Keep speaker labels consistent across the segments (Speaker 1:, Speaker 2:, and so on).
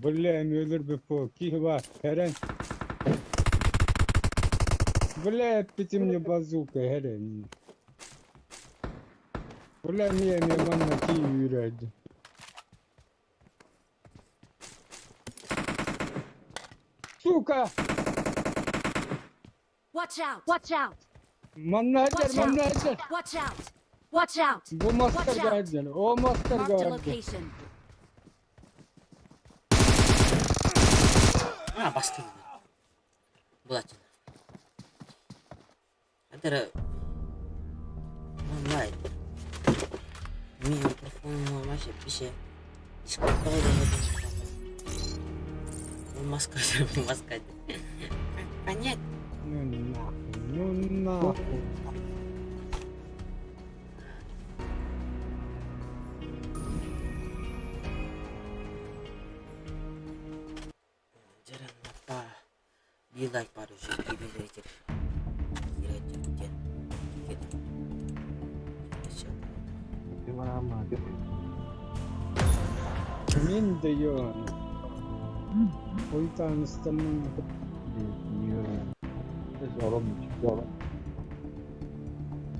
Speaker 1: Бля, өлөрбүппү, киһи баар, эрэн. Бля, эппитим мне базука, эрэн. Бля, не, не, манна киһи үүрээди. Сука!
Speaker 2: Watch out! Watch out!
Speaker 1: Манна сылдьар,
Speaker 2: Watch
Speaker 1: манна
Speaker 2: out!
Speaker 1: сылдьар.
Speaker 2: Watch out! Watch out!
Speaker 1: Бу
Speaker 2: Watch
Speaker 1: мастарга
Speaker 2: out!
Speaker 1: сылдьар, о мастарга
Speaker 2: Marked a
Speaker 1: сылдьар.
Speaker 2: location.
Speaker 3: А, бастыҥ. Булатын. Хадара онлайн. Микрофон вообще Дискордка Маска, маска. Понять.
Speaker 1: Ну нахуй, ну нахуй.
Speaker 3: Дьэ, биир лайк баар уже биир киирээччи
Speaker 1: Мин да ёна. Уйтааныстаммын.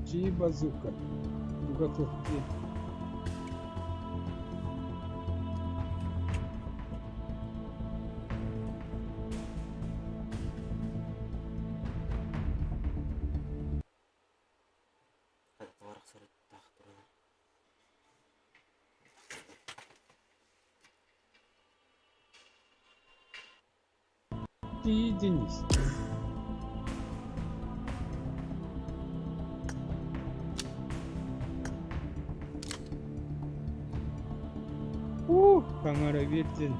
Speaker 1: Чьи базука? Готовки. Ты Денис. Ух, таҥара биэрдин.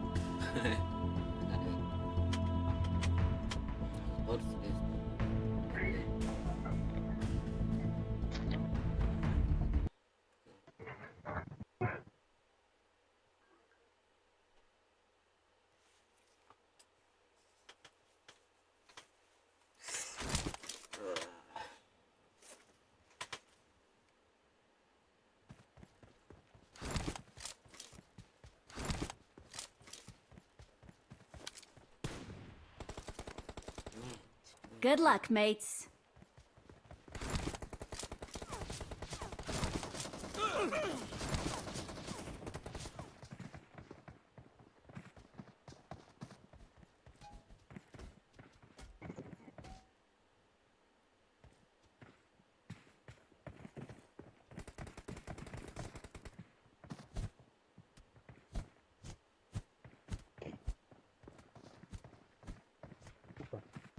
Speaker 2: Good luck, mates.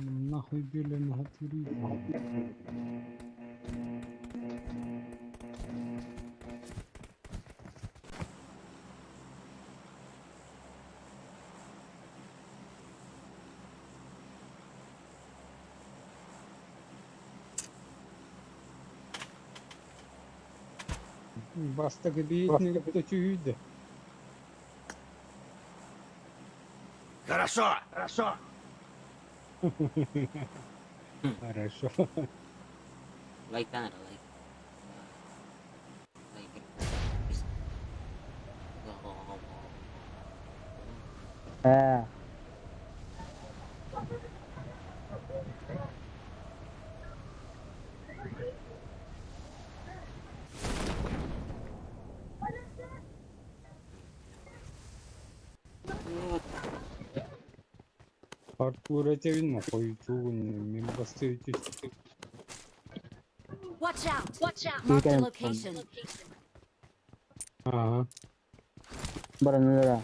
Speaker 1: Нахуй били на Бастакы биитин кытта
Speaker 4: Хорошо, хорошо.
Speaker 1: Хорошо.
Speaker 3: Лайктан эрэ лайк. Лайк.
Speaker 5: Ээ,
Speaker 3: Вот.
Speaker 1: Артур этэбин хойутуугун мин бастыы түстүк.
Speaker 2: Watch out! Watch out! Marked a
Speaker 5: Weekend.
Speaker 2: location.
Speaker 1: Ага.
Speaker 5: баран өлөрө.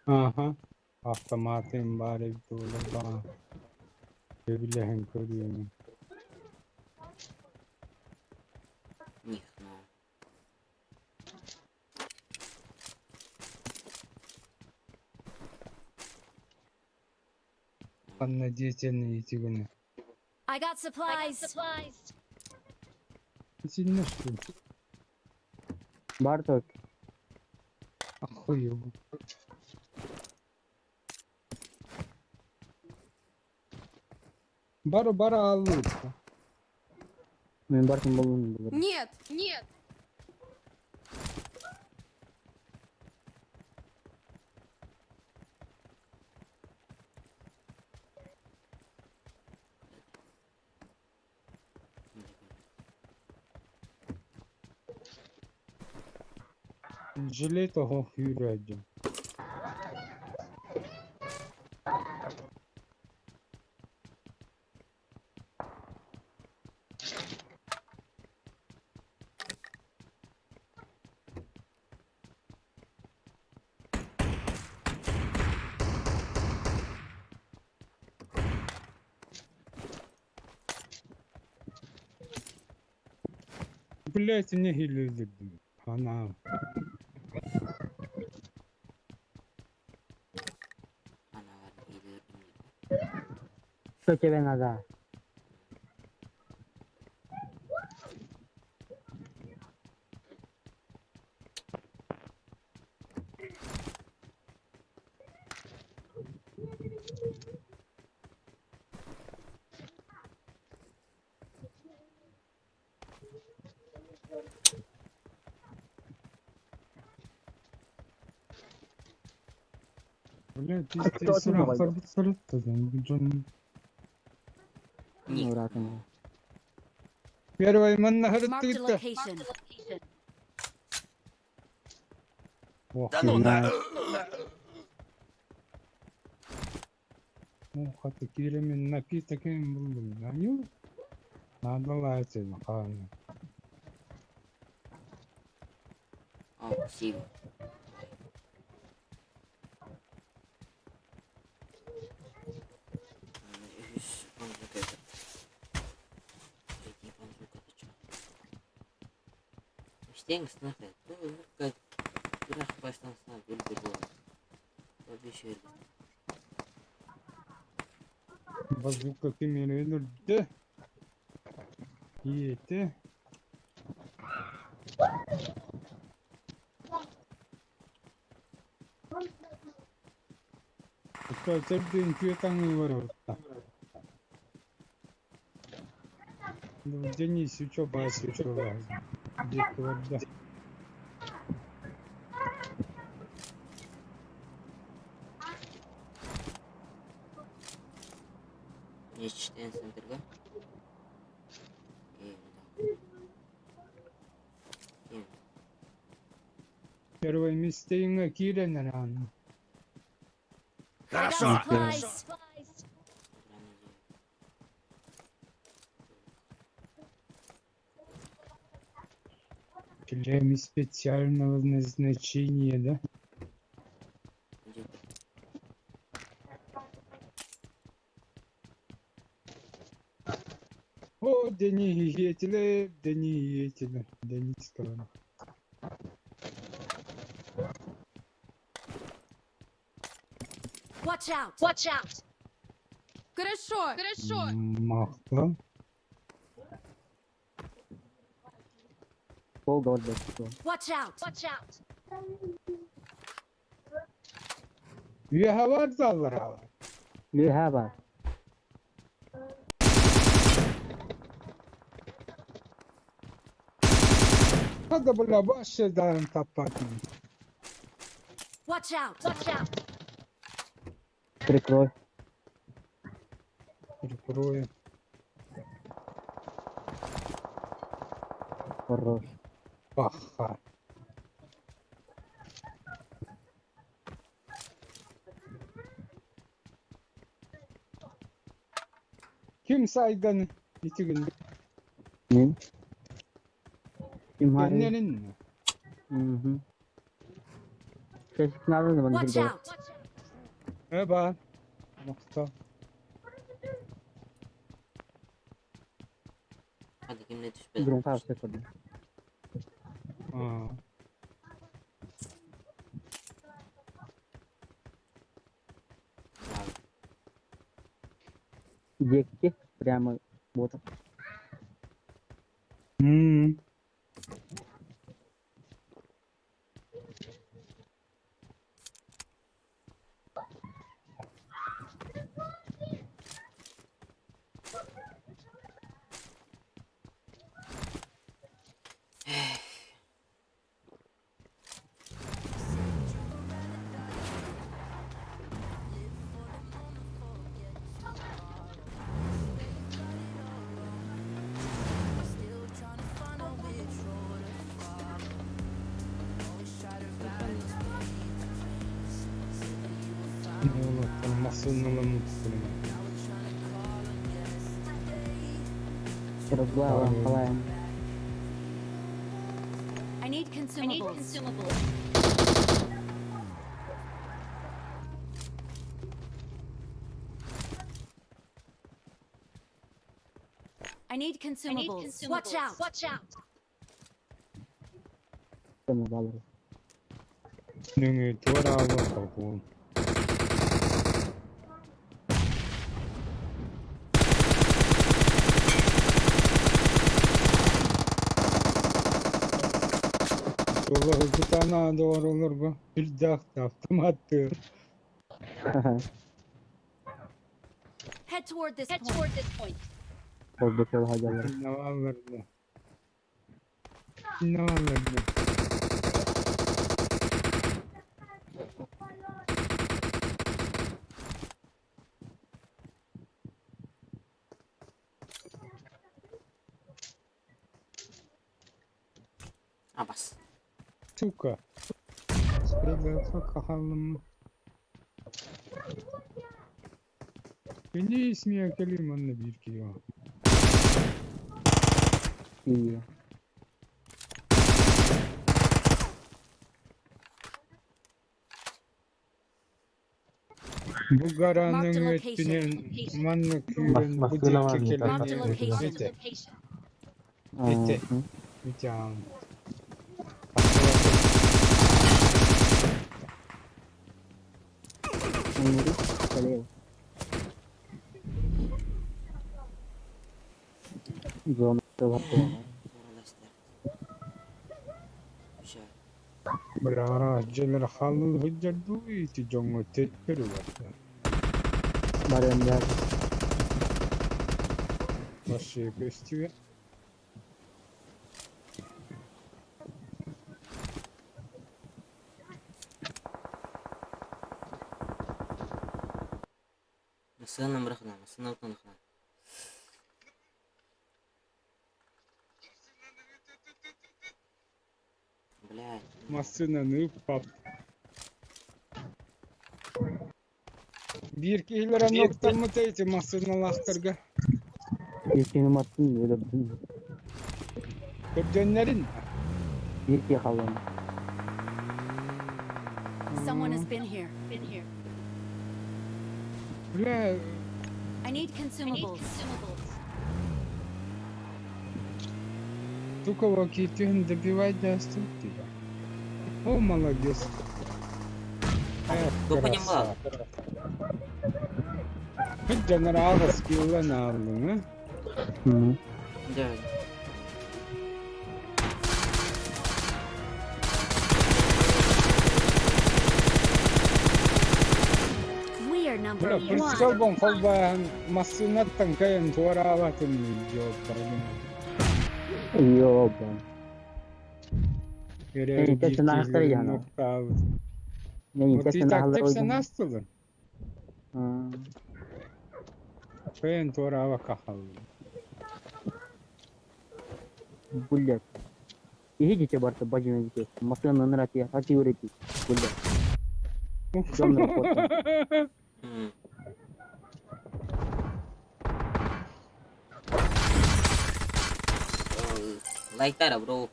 Speaker 1: Ага. Автоматын баар эбит буолар баа. Сөбүлэһэн көрүөм.
Speaker 3: Них, ну.
Speaker 1: Ханна дьиэтин итигинэ.
Speaker 2: I got supplies.
Speaker 1: Сильно что ли?
Speaker 5: Бар тут.
Speaker 1: Охуел. Бара бара аллыта.
Speaker 5: Мин бартын болуун булur.
Speaker 6: Нет, нет.
Speaker 1: Жилет оһох үүрээдьин. Блять, не хилилдим. Ана.
Speaker 3: Аналар ийлерdim dedi.
Speaker 5: Что тебе надо?
Speaker 1: Блять,
Speaker 5: Кто
Speaker 1: сыра сырыттым.
Speaker 3: Них.
Speaker 5: Ура,
Speaker 1: Первый манна
Speaker 2: Marked a
Speaker 1: хырыттыгытта.
Speaker 2: location.
Speaker 1: Ох,
Speaker 4: Да ну на!
Speaker 1: Ну, хаты киремен напиток им булдум. Аню? Надо лайтын, хан.
Speaker 3: О, сила. Үс бандука это. Третий бандука это чё? Штенг снахает. Ну, как баштан сна бөлді болады. Обещаю.
Speaker 1: Базука кемер өлүрдү. Иети. Өтөрдүн күөтаңы бар орта. Ну, Денис учеба, учеба. Где-то барда.
Speaker 3: Нечтен центрга. Э, да.
Speaker 1: Первое местейңе киренер аны.
Speaker 2: I got
Speaker 4: Хорошо!
Speaker 2: supplies.
Speaker 1: Шлем специального назначения, да?
Speaker 3: Где-то.
Speaker 1: О, Денис етілі, Денис етілі, Денис сказал.
Speaker 2: Watch out! Watch out!
Speaker 6: Хорошо! Хорошо!
Speaker 1: Мақұл.
Speaker 5: Пол говорит, что.
Speaker 2: Watch out! Watch out!
Speaker 1: Үйе бар залар ала.
Speaker 5: You have a.
Speaker 1: Hadi bula baş darın tapatın.
Speaker 2: Watch out! Watch out!
Speaker 5: Прикрой.
Speaker 1: Прикрою.
Speaker 5: Хорош.
Speaker 1: Паха. Ким сайдан итигин
Speaker 5: Мин. Ким харин?
Speaker 1: кеннерин.
Speaker 5: Угу. Сейчас надо на
Speaker 2: Watch out!
Speaker 1: Эба. Мақта.
Speaker 3: Hadi kimle düşmedi?
Speaker 5: Громко все куда.
Speaker 1: Аа.
Speaker 5: Деки прямо вот.
Speaker 1: М. Уолаттар массыыналаммыттар.
Speaker 5: Разглаван халаем.
Speaker 2: I need consumables. I need consumables. Watch out! Watch out!
Speaker 5: Көнө балыр.
Speaker 1: Нөҥүө туораабат холкуун. Туолаһыкытаана доҕоролорго сүрдээх автоматтыы
Speaker 2: Head toward this point.
Speaker 5: Холбут сылдьаллар.
Speaker 1: Навалларда. Навалларда.
Speaker 3: Абас.
Speaker 1: Сука. Придется хаалым. Кини смея кэлим манна биир киһи
Speaker 5: Тиийэ.
Speaker 1: Бу гараның
Speaker 2: Marked a location.
Speaker 1: өттүнэн манна күүрэн бу
Speaker 4: Массыына
Speaker 1: диэки
Speaker 4: бар
Speaker 1: кэлэн
Speaker 2: Marked a location.
Speaker 1: ити ити ити
Speaker 5: Өнүрү кэлиэ. Зона бар.
Speaker 3: Үчүгэй.
Speaker 1: Бля, дьэлэр халыл сылдьар дуу ити дьоҥҥо төттөрү барда.
Speaker 5: Барыан баар.
Speaker 1: Вообще көстүбэт.
Speaker 3: Массыына бырахна, массыына утунахна. Блядь.
Speaker 1: Массыынаны ыппап. Биир киһилэр оннуктаммыта ити массыыналаахтарга.
Speaker 5: Иккини маттын өлөрдүм.
Speaker 1: Көрдөннөрүн.
Speaker 5: Биир киһи хааллым.
Speaker 2: Someone has been here. Been here.
Speaker 1: Бля,
Speaker 2: I need consumables.
Speaker 1: Тукова киһитин добивать даст тебя. О, молодец. Эх,
Speaker 3: Кто понимал?
Speaker 1: красава. Хоть дьонор скилла нааллыҥ, а?
Speaker 3: Да.
Speaker 2: We are number
Speaker 1: Бля,
Speaker 2: one.
Speaker 1: прицелбон холбаан массыынаттан кайан туораабатын идиоттаргын.
Speaker 5: Ёбан.
Speaker 1: Эрэ
Speaker 5: Эй, тэсэ наахтар яна.
Speaker 1: ноктаабыт.
Speaker 5: Мен
Speaker 1: Вот и
Speaker 5: тэсэ
Speaker 1: так
Speaker 5: наахтар
Speaker 1: тэпсэн астылын. Кайан туораабакка хааллым.
Speaker 5: Блять. Идите барта бажина дите. Машина нырати, хати урети. Блять. Дьоннор фото.
Speaker 3: Лайктара, бро.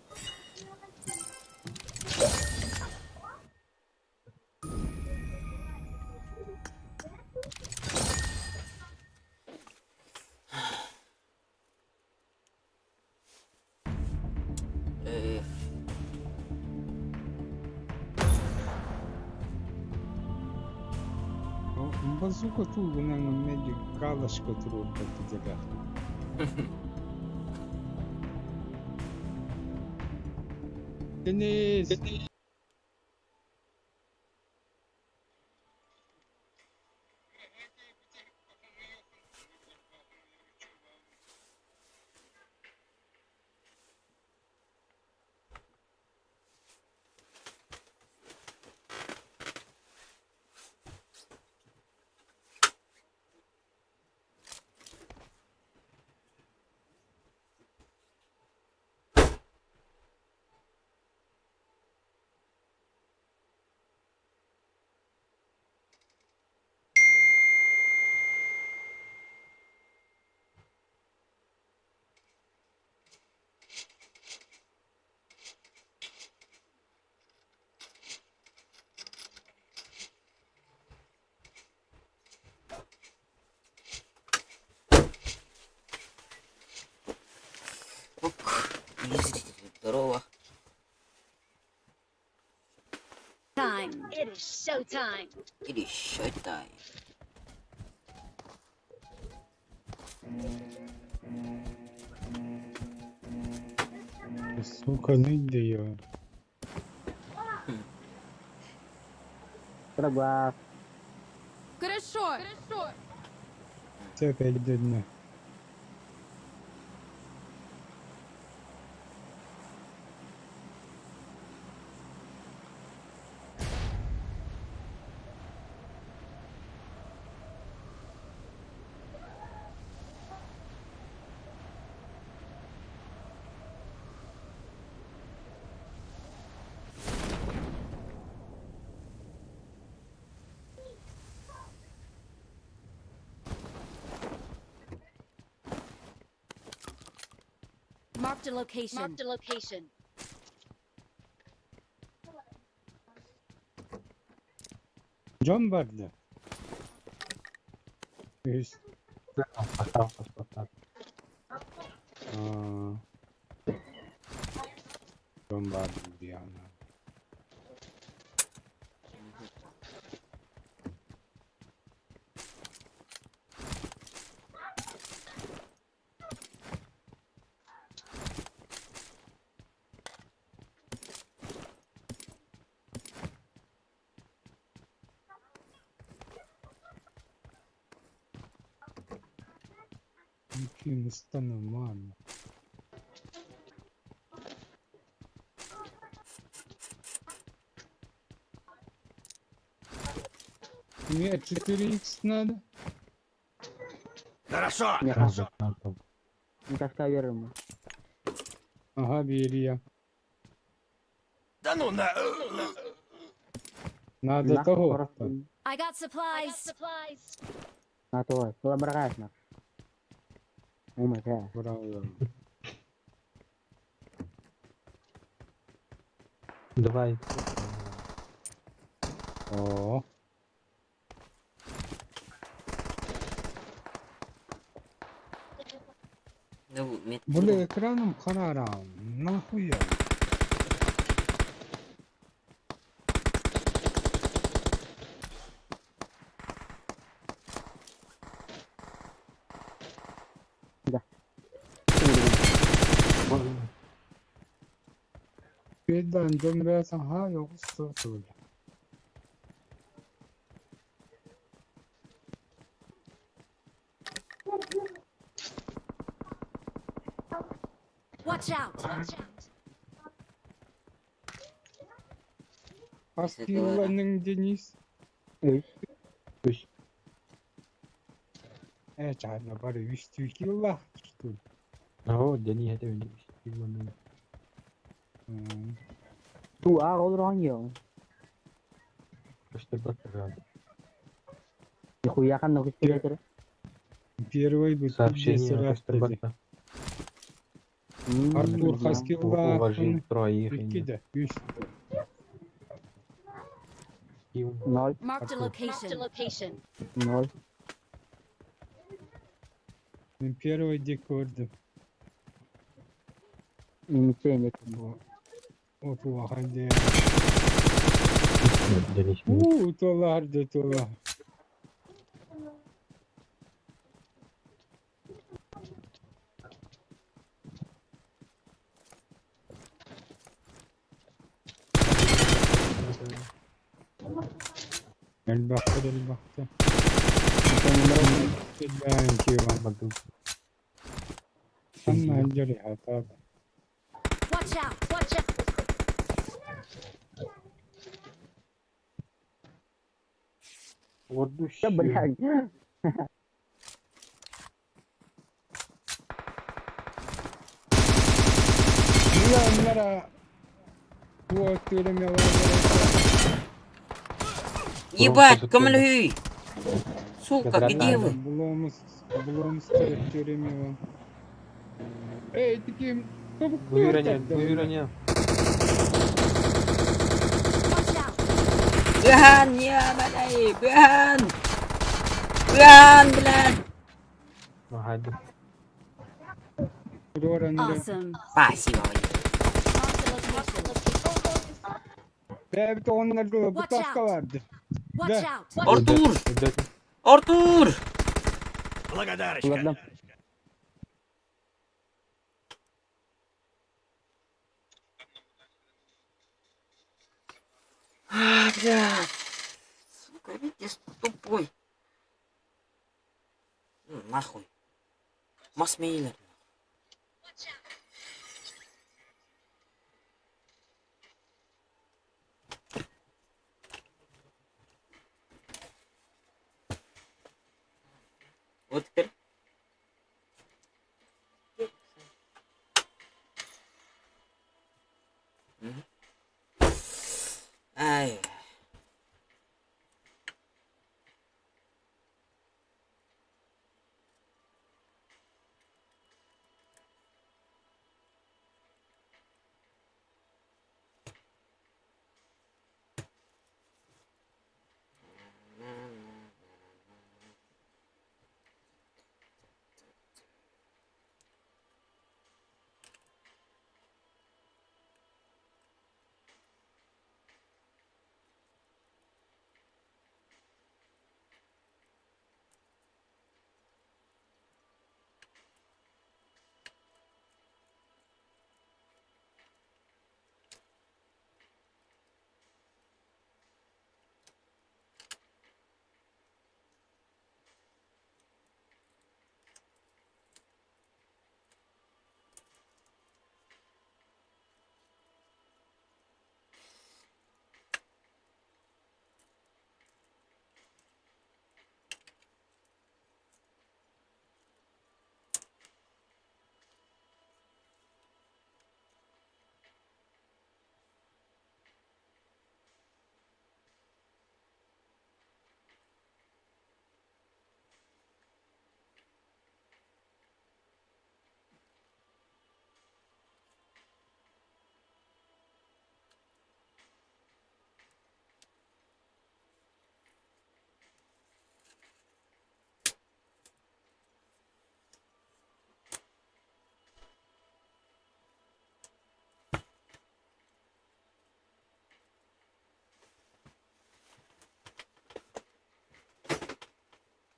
Speaker 3: Эх.
Speaker 1: Базука тугунан меди галочка туруорбат идэлээх. Денис!
Speaker 2: Time. It is showtime.
Speaker 3: It is showtime.
Speaker 1: Сука, ne diyor?
Speaker 5: Трава.
Speaker 6: Хорошо. Хорошо.
Speaker 1: Опять дно.
Speaker 2: Marked a location. Marked a location.
Speaker 1: Can vardı. Üst. Aa. Can vardı yani. Mümkün var mı? Мне 4х надо?
Speaker 4: Хорошо!
Speaker 5: Хорошо. Кашка верим.
Speaker 1: Ага, бери.
Speaker 4: Да ну на...
Speaker 1: Надо того.
Speaker 2: I got supplies. I got supplies.
Speaker 5: На то, лабрагаш на. О май гад.
Speaker 1: Браво.
Speaker 7: Давай.
Speaker 1: О.
Speaker 3: Ne bu? Met
Speaker 1: Бля, экраном харарам. Нахуя? Birden dönmeyesen ha yoksa söyle.
Speaker 2: Watch out. Watch out.
Speaker 1: Аскилланын Денис.
Speaker 5: Үс.
Speaker 7: Үс.
Speaker 1: Чайна бары үстүү килла, что ли?
Speaker 7: О, Денис, это Денис.
Speaker 1: М.
Speaker 5: Ту а олрон yo. Нихуя хан ногу стреляет.
Speaker 1: Первый бы
Speaker 7: Сообщение
Speaker 1: раз
Speaker 7: Кастербата.
Speaker 1: Артур Хаскилла.
Speaker 7: Уважил троих.
Speaker 1: Икки де, үс.
Speaker 5: Ноль.
Speaker 2: Marked a location. Marked a location.
Speaker 5: Ноль.
Speaker 1: Мен первый дик көрдүм.
Speaker 5: Немече
Speaker 1: Отула де.
Speaker 7: Денис.
Speaker 1: У, утолар де тула. Elbette elbette.
Speaker 2: Watch out. Watch out.
Speaker 5: Да, блядь.
Speaker 1: Ulanlara bu atıyorum yalanlara.
Speaker 3: Ебать, камлюй! Сука, где вы?
Speaker 1: Буломус, буломус terörüm yalan. Ey tikim.
Speaker 7: Buyur anne, buyur anne.
Speaker 2: Watch out.
Speaker 3: Бен, ебаный, Бен! Бен, блядь!
Speaker 7: Hadi.
Speaker 2: Awesome.
Speaker 3: Спасибо, Вадим.
Speaker 2: Marked a location.
Speaker 1: Бэйэбит оҕоннорго
Speaker 2: Watch
Speaker 1: бутааска
Speaker 2: out.
Speaker 1: барды.
Speaker 2: Watch
Speaker 1: Да.
Speaker 2: out!
Speaker 3: Артур!
Speaker 7: Үрдэ-
Speaker 3: Артур!
Speaker 4: Благодарочка.
Speaker 5: Ладно.
Speaker 3: А, блядь. Сука, видишь, тупой. Ну, Нахуй. Масмейлер. Вот теперь. Мгм. Ай.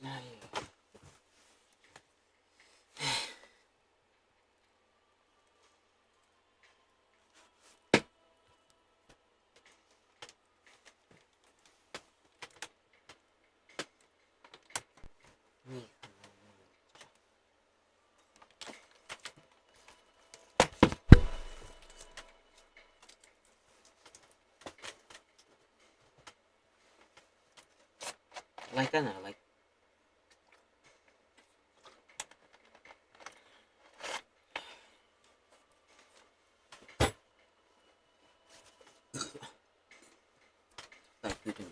Speaker 3: Ай. Ни. Лайкана, лайк. Так, күтүм.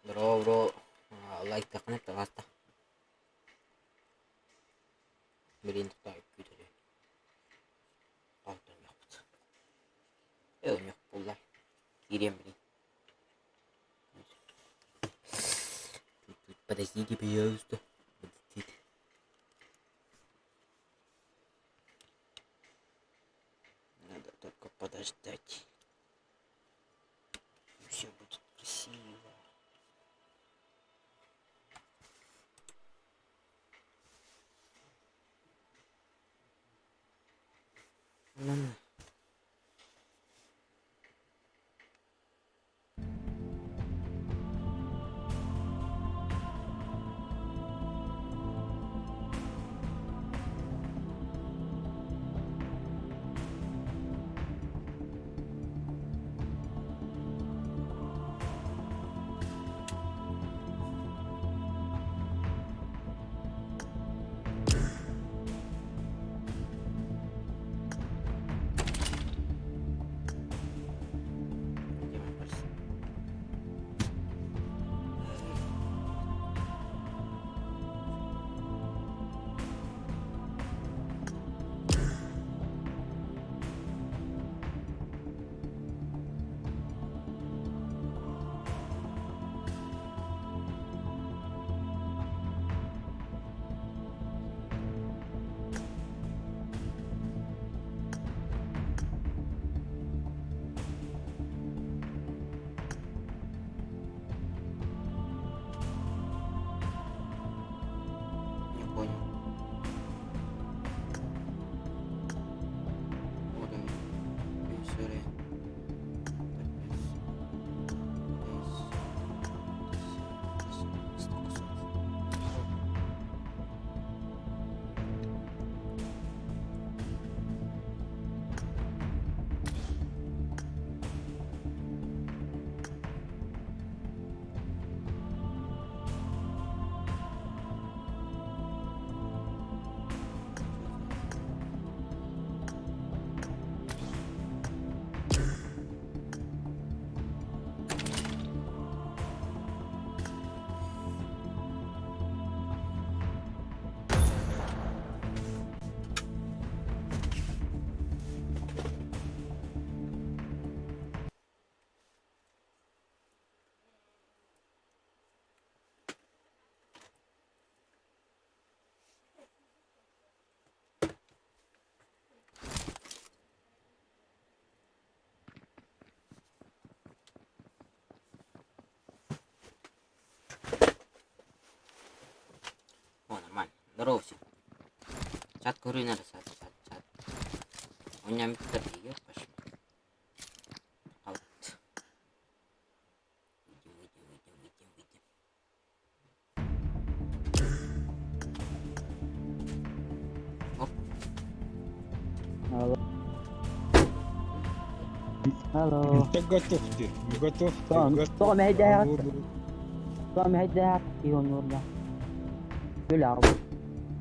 Speaker 3: Здорово, бро. Лайктаххына пожалуйста. Блин, тутаайык күүтэрэ. Алтан Ээ, булла. Киириэм блин. Подождите, пожалуйста. Подождите. Надо только подождать. Все будет красиво. Ладно. Не понял. Вот он. Сори. Так, S, S, S, О, нормально. Здорово всем. Чат көрүү надо, чат, чат, чат. У меня микро пошли. Аут. Выйдем, выйдем, выйдем, выйдем, выйдем. Оп.
Speaker 5: Алло. Алло.
Speaker 1: Так готов ты, готов ты,
Speaker 5: Tamam,
Speaker 1: готов.
Speaker 5: tamam, hadi.
Speaker 1: Буду.
Speaker 5: Tamam, hadi orada. Böyle abi.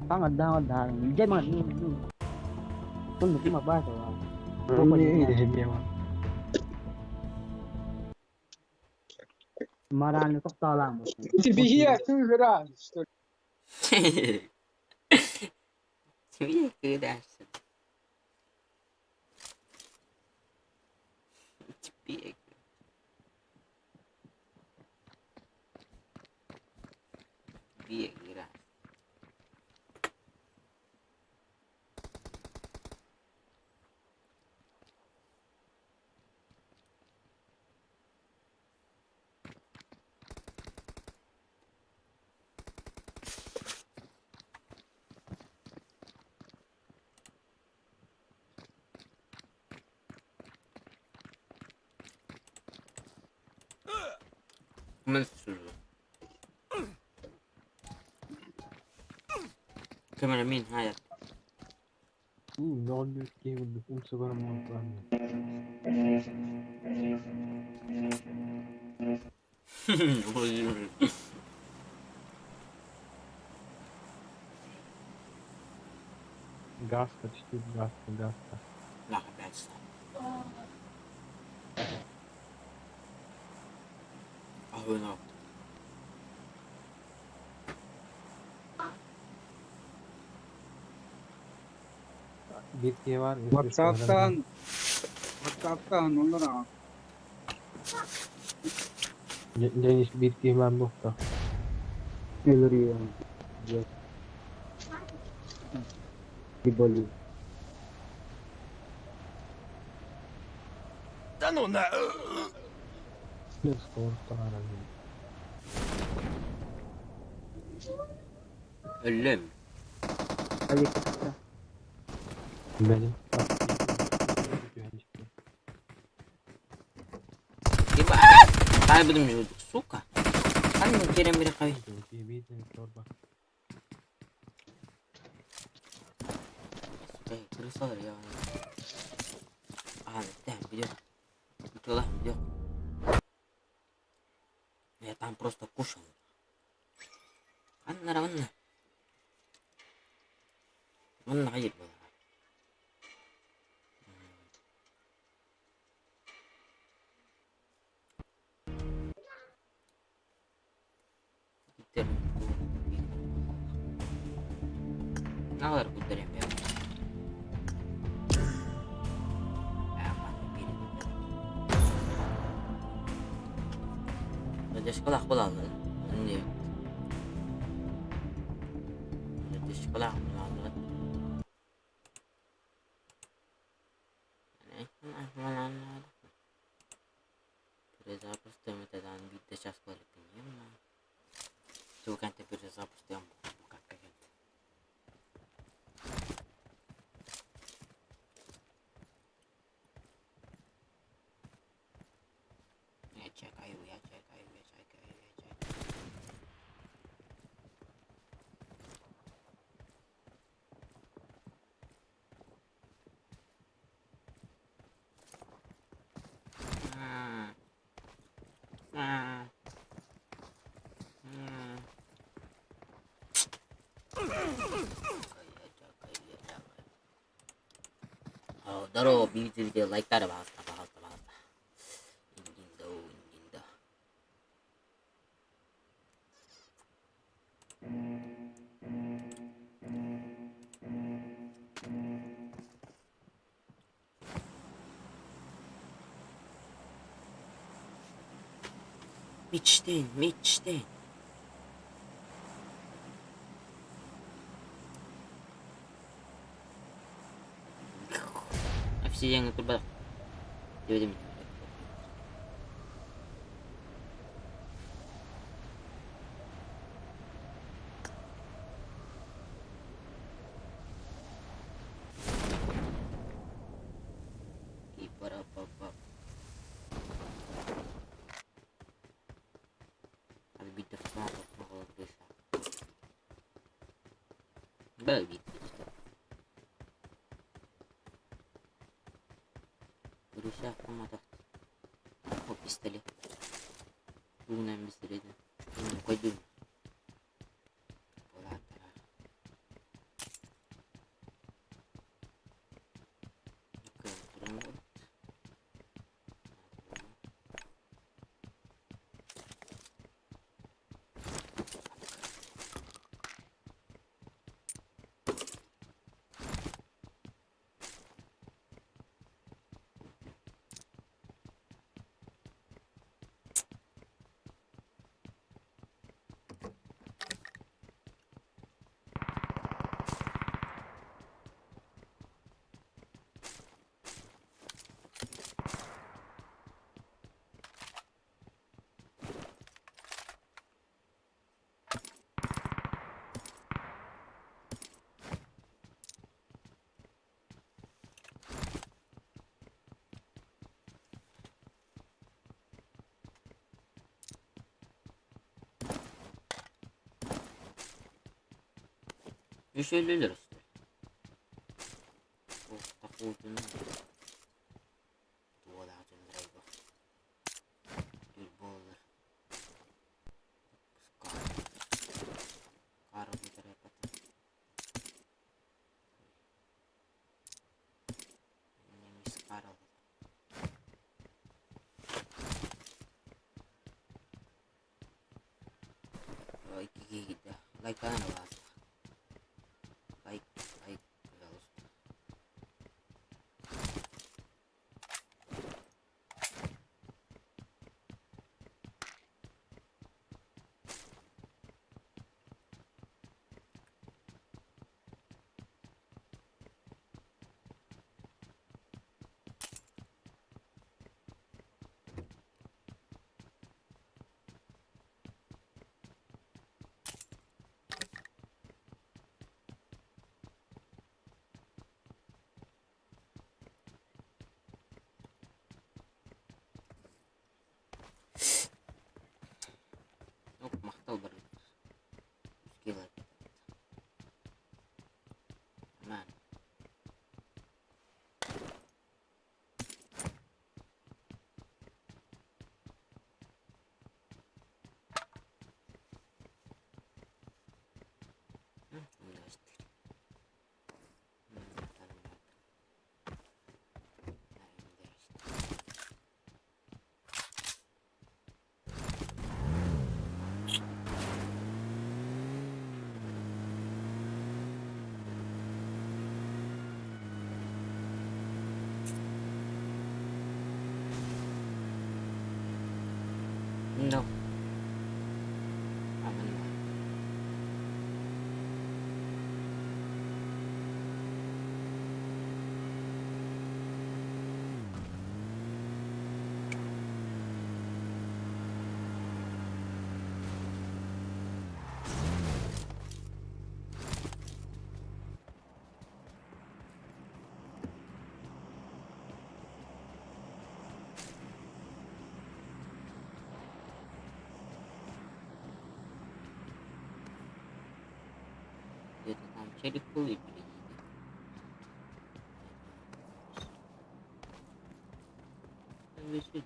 Speaker 5: Kanka daha daha. Cema. Bunu cuma bak. Морально тоқталамын.
Speaker 1: Тебе я ты рад, что ли?
Speaker 3: Тебе кидашься. Тебе. Тебе Мен كاميرا مين هاي؟
Speaker 7: 0 كيف Гаска, чуть-чуть гаска, гаска.
Speaker 3: Ла, опять. Охуенно.
Speaker 7: Биир киһи баар, үс үс
Speaker 1: WhatsApp-тан, WhatsApp-тан олор аҕа.
Speaker 7: Денис биир киһи баар буолта.
Speaker 5: Өлөрүөм. Дьэ. Диболи.
Speaker 4: Да ну на...
Speaker 3: Өллөм.
Speaker 5: Алика.
Speaker 7: Бэлим.
Speaker 3: Ебать! Таайбытым дьулдук, сука. Ханна киирэн бириэххэ Крысалар я. Ахан эттэһэн видео. Тыла видео. Я там просто кушал. Ханнара манна. Манна хайыр буолара. Наҕар куттарыам Дьашкалаах буолаллар. Инни. Дьашкалаах буолаллар. Перезапустим биирдэ час буолар Туган перезапустим Я чекаю, я чекаю, я чекаю, я чекаю. Здорово, видите, лайктары пожалуйста, пожалуйста, пожалуйста. Индиндо, индиндо. Мечтень, мечтень. Обсидиаҥҥа турбатах. Диэбитим. О, пистолет. Тугунан пистолетин. Койдум. Үс өлөлөр Лайк, лайк, пожалуйста. Челик был и блин.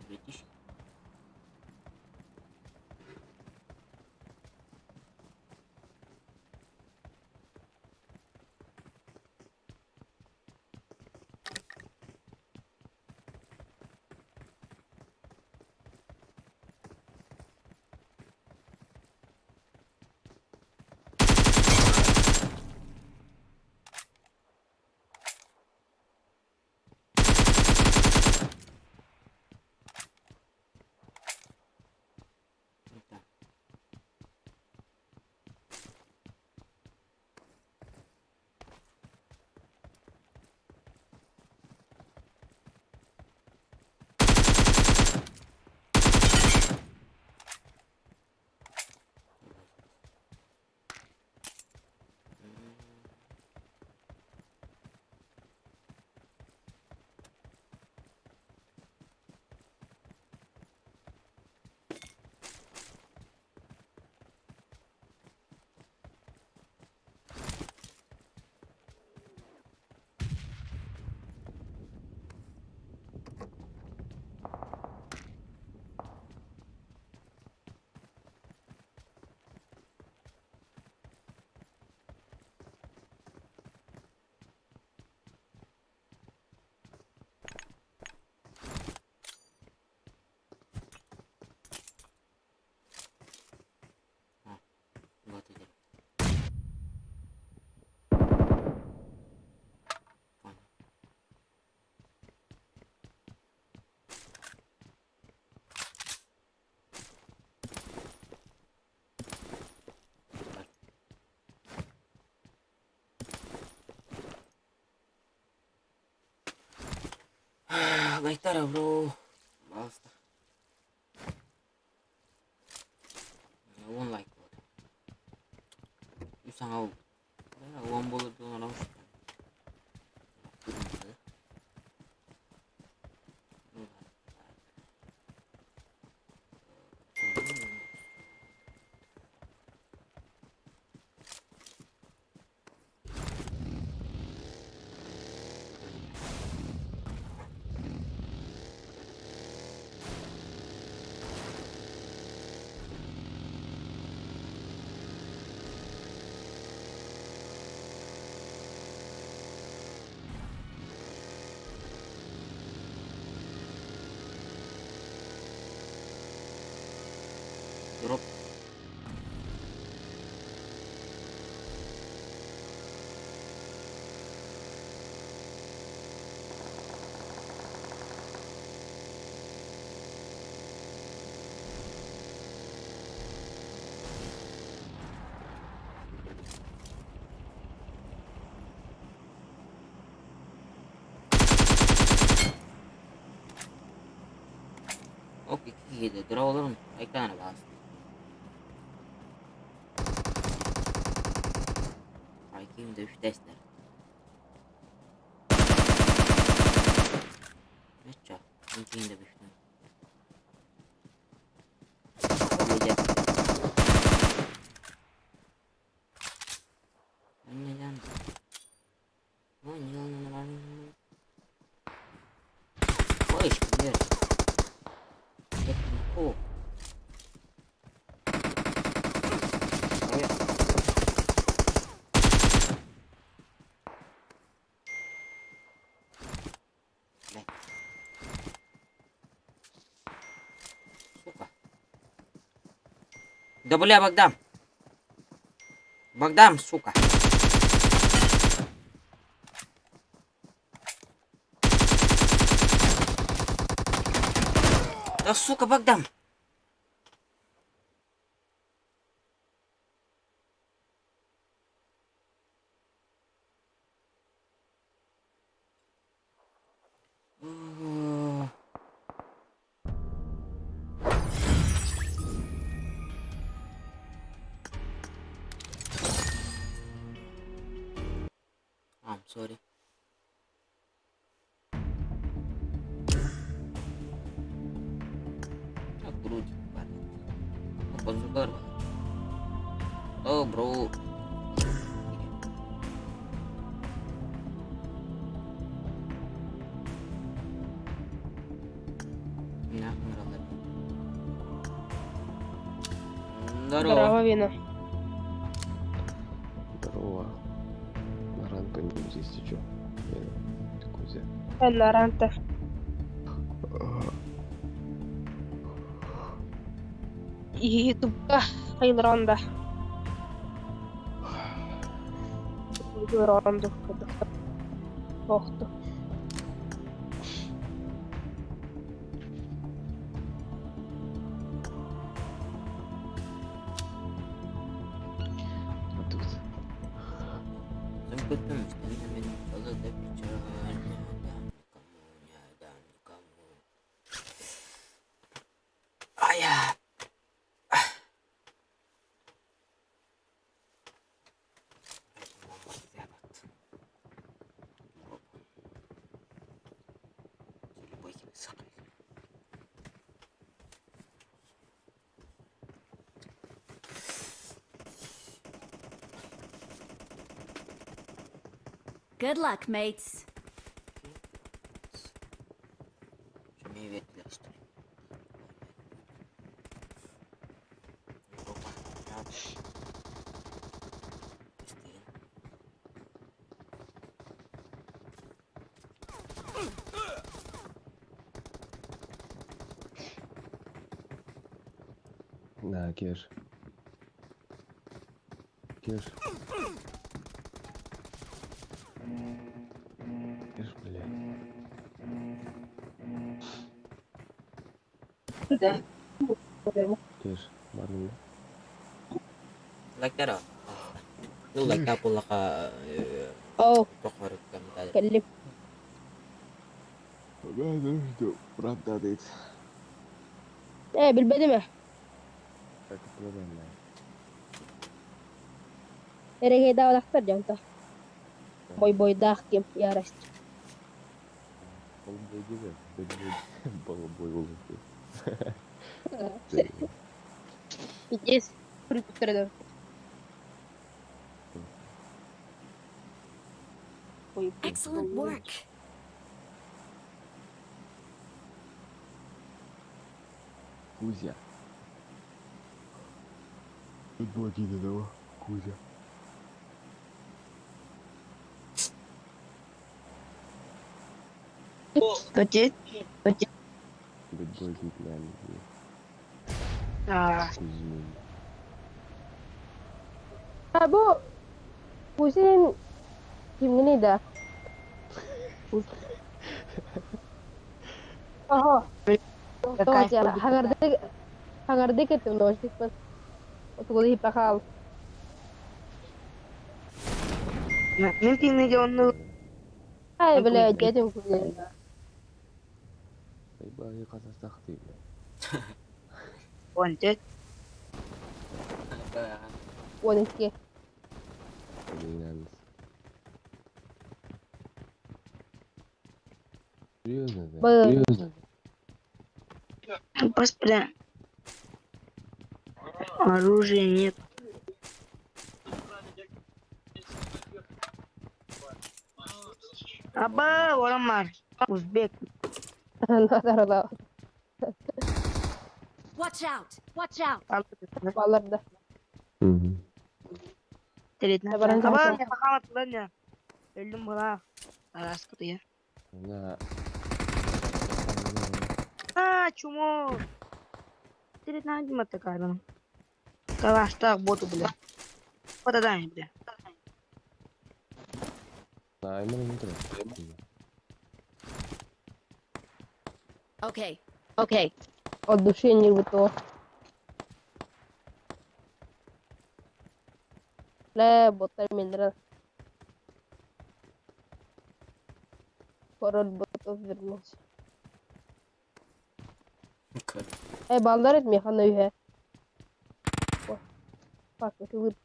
Speaker 3: Братишки. Так. Вот иди. Понял. Лайтара, бро. Пожалуйста. 10 лайк болот. Үс саҥа 10 буолар дуу. Drop. Оп, 2 киһи дроп олорун айкаана баас. Айким да үстэстэр. Нечча, инкин да бүштүм. Аннедан. Ой, блядь. О. Привет. Блядь. Сука. Да бля, Богдан. Богдан, сука. Да сука, Богдан. О. I'm sorry. Ah, грудь, Oh, bro. Здорово.
Speaker 6: Здорово, Вина.
Speaker 8: Здорово. На ранка не здесь чё? Я Кузя.
Speaker 6: Наранта. Ютубка Хайлронда. Ронду. Охту.
Speaker 8: А тут.
Speaker 3: Ая.
Speaker 2: Good luck, mates.
Speaker 8: На, Кеш. Кеш. Кеш, блядь.
Speaker 6: Да.
Speaker 8: Кеш, барны.
Speaker 3: Like that. Ну, like that пулака.
Speaker 6: Оу,
Speaker 3: Прохоров там.
Speaker 6: كلم.
Speaker 8: Правда, ты.
Speaker 6: ايه بالبدمة.
Speaker 8: Так, проблема.
Speaker 6: Erege daa daktar janta. Boy boy daak kim yarast.
Speaker 8: Полубой тебе, полубой улыбки.
Speaker 6: Пиздец. Припутырды. Ой,
Speaker 2: Excellent work.
Speaker 8: Кузя. Тут блокиды того. Кузя. Бэтбой Кузьмин.
Speaker 6: Бу Кузин кимгини да? Ага. Хагарды хагарды кетим дождик Отголи пахал. Ай, блядь, дядям Кузин.
Speaker 8: Айбай, казахстахты, блядь.
Speaker 6: 12.
Speaker 8: 12. Серьезно, да?
Speaker 6: Был.
Speaker 9: Господи. Оружия нет. Аба, Орамар. Узбек.
Speaker 6: Надо
Speaker 2: Watch out! Watch out!
Speaker 6: Балларда.
Speaker 8: Угу.
Speaker 6: Баран
Speaker 9: Аба,
Speaker 6: жакшы.
Speaker 9: мен бакамат я. Өлдүм бала. Араскы я.
Speaker 8: На.
Speaker 9: А, чмо. Тринадцать такая, ну. Калаш, так, боту, бля. Подадай, бля.
Speaker 8: На, ему не треба.
Speaker 2: Okay. Okay.
Speaker 6: От души не рву. لا بطل من Король ботов вернулся. Эй, балдарит механа үйе. Фак, это вы.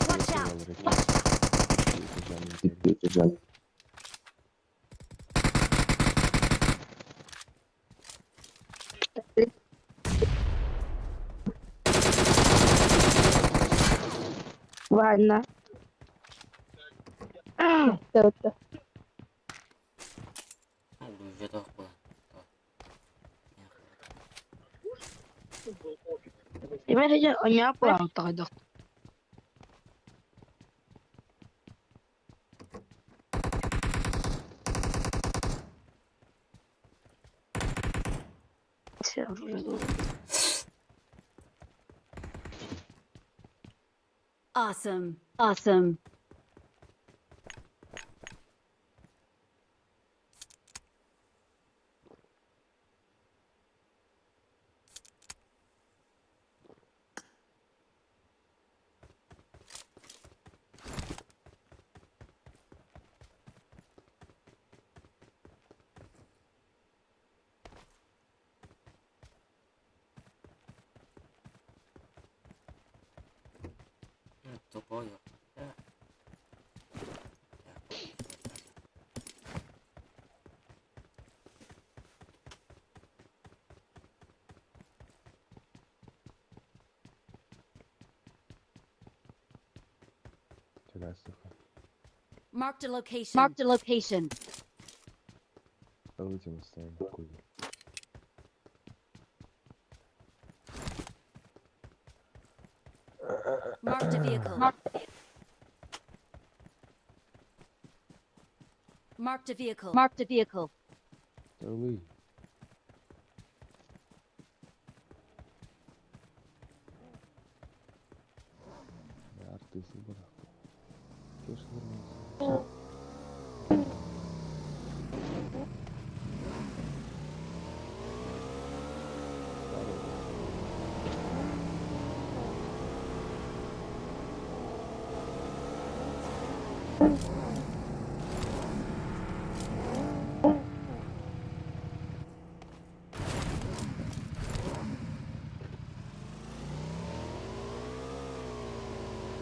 Speaker 2: Watch out!
Speaker 9: Ванна.
Speaker 6: Төрүттэ.
Speaker 9: Имэрэ оньяаппаалтаҕайдах.
Speaker 2: Awesome. Awesome.
Speaker 3: Тупой.
Speaker 8: Чугас, сука.
Speaker 2: Marked a location. Marked a location.
Speaker 8: Лутим оставим кузов.
Speaker 2: Marked a vehicle. Marked a vehicle. Marked a vehicle.
Speaker 8: Второй. Артист барахта. Кеш вернулся.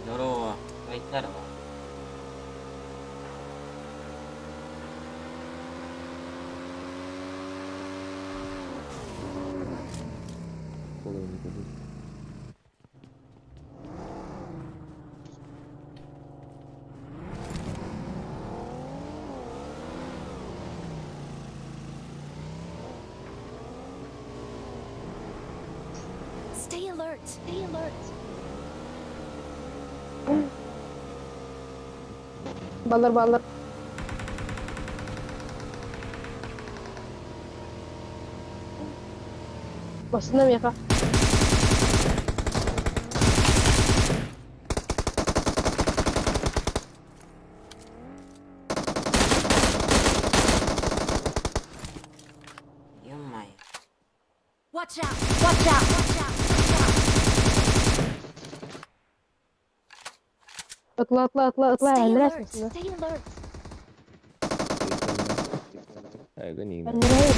Speaker 3: Здорово. Ой, здорово.
Speaker 8: Половину кадет.
Speaker 2: Stay alert. Stay alert.
Speaker 6: Баллар баллар. Басына меха.
Speaker 3: Ё-моё.
Speaker 2: Watch out. Watch out. Watch out. Watch out.
Speaker 6: Ытла ытла ытла ытла.
Speaker 2: Stay
Speaker 6: Әнрәс
Speaker 2: alert.
Speaker 6: басына.
Speaker 2: Stay alert.
Speaker 8: Айга не
Speaker 6: Әнрәс.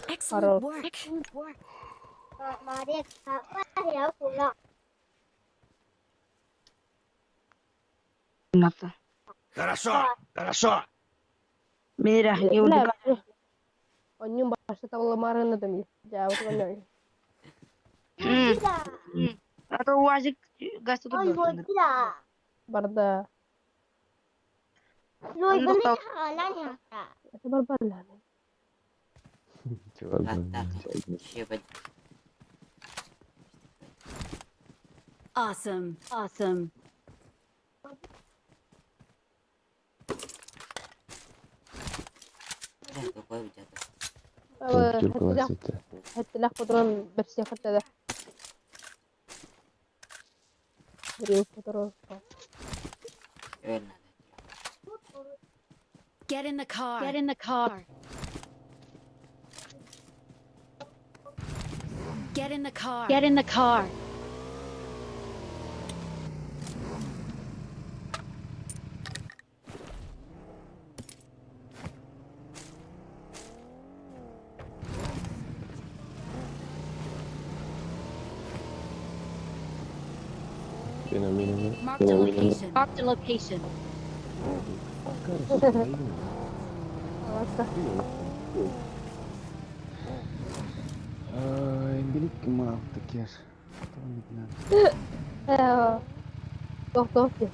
Speaker 2: Excellent
Speaker 6: Хорош.
Speaker 2: work. Excellent work.
Speaker 4: Хорошо, хорошо.
Speaker 9: Мира,
Speaker 6: Ла, Онньюн башта табыла марына дым. Жабыт онньюн.
Speaker 9: А то УАЗик газ тут был.
Speaker 6: Барда. Это барбарла.
Speaker 8: Чувак,
Speaker 3: Так, так. Щебет.
Speaker 2: Awesome. Awesome.
Speaker 3: Да, тупой где-то.
Speaker 8: Пятерка ласит.
Speaker 6: Хәтта патрон берсе хәтта да. Бер патрон.
Speaker 3: Верно.
Speaker 2: Get in the car. Get in the car. Get in the car. Get in the car.
Speaker 8: Мина, мина, мина.
Speaker 2: Marked a location. Marked a location.
Speaker 8: Ай, Белик мал такеш.
Speaker 6: Ээ, Тохтоо диэн.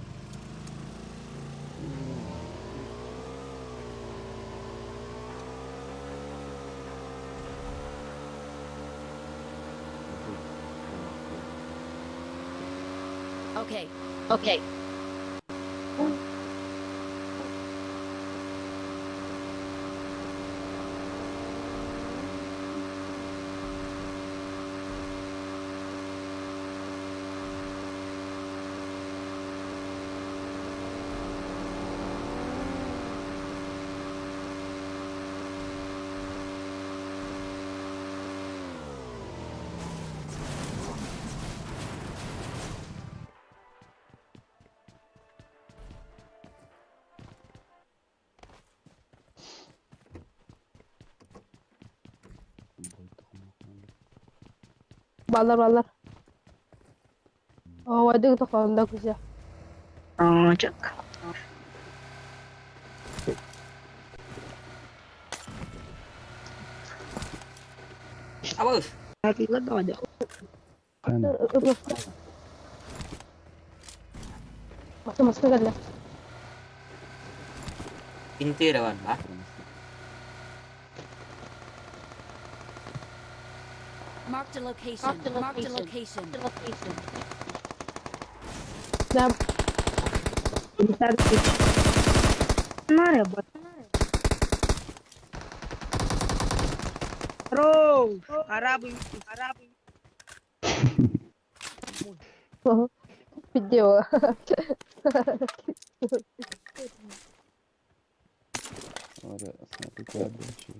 Speaker 2: Okay. Okay.
Speaker 6: Баллар баллар. Оо, вадик тохоонда күсэ.
Speaker 9: Аа, чак.
Speaker 3: Абыш!
Speaker 1: Хана.
Speaker 6: Маса маска кэллэ.
Speaker 3: Пинтера бар ба?
Speaker 2: Marked a location. Marked a location.
Speaker 6: Да,
Speaker 9: Bro, арабы, арабы.
Speaker 6: видео.
Speaker 8: Ora, смотри, кладбище.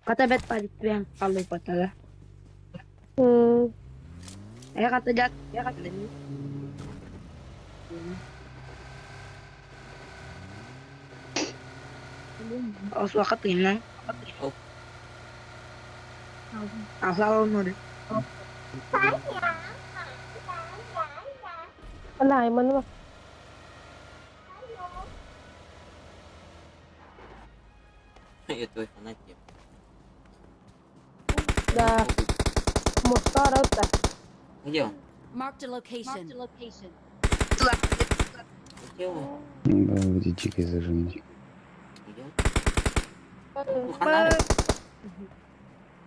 Speaker 9: Kata bet palit yang kalau patala. Eh kata jat, ya kata ini. Oh, suaka tinang.
Speaker 3: Oh.
Speaker 9: Asal nuri.
Speaker 6: Wala, man ba?
Speaker 3: Я твой фанат, я.
Speaker 6: Да, Мухтар это.
Speaker 3: Где он?
Speaker 2: Marked a location.
Speaker 3: Где он?
Speaker 8: Да, вот дикой зажимать.
Speaker 3: Где он? Уханары.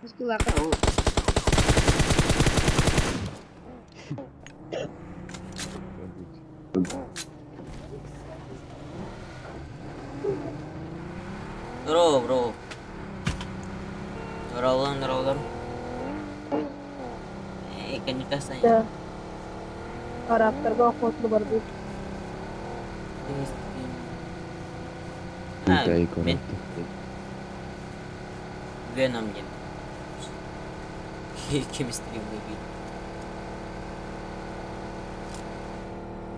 Speaker 9: Muskulaka.
Speaker 3: Здорово, бро. Здорово, здорово. Эй, конечно,
Speaker 6: Да. Характерга охотно барбит.
Speaker 8: Да, и коротко.
Speaker 3: Веном мне. Chemistry выбили.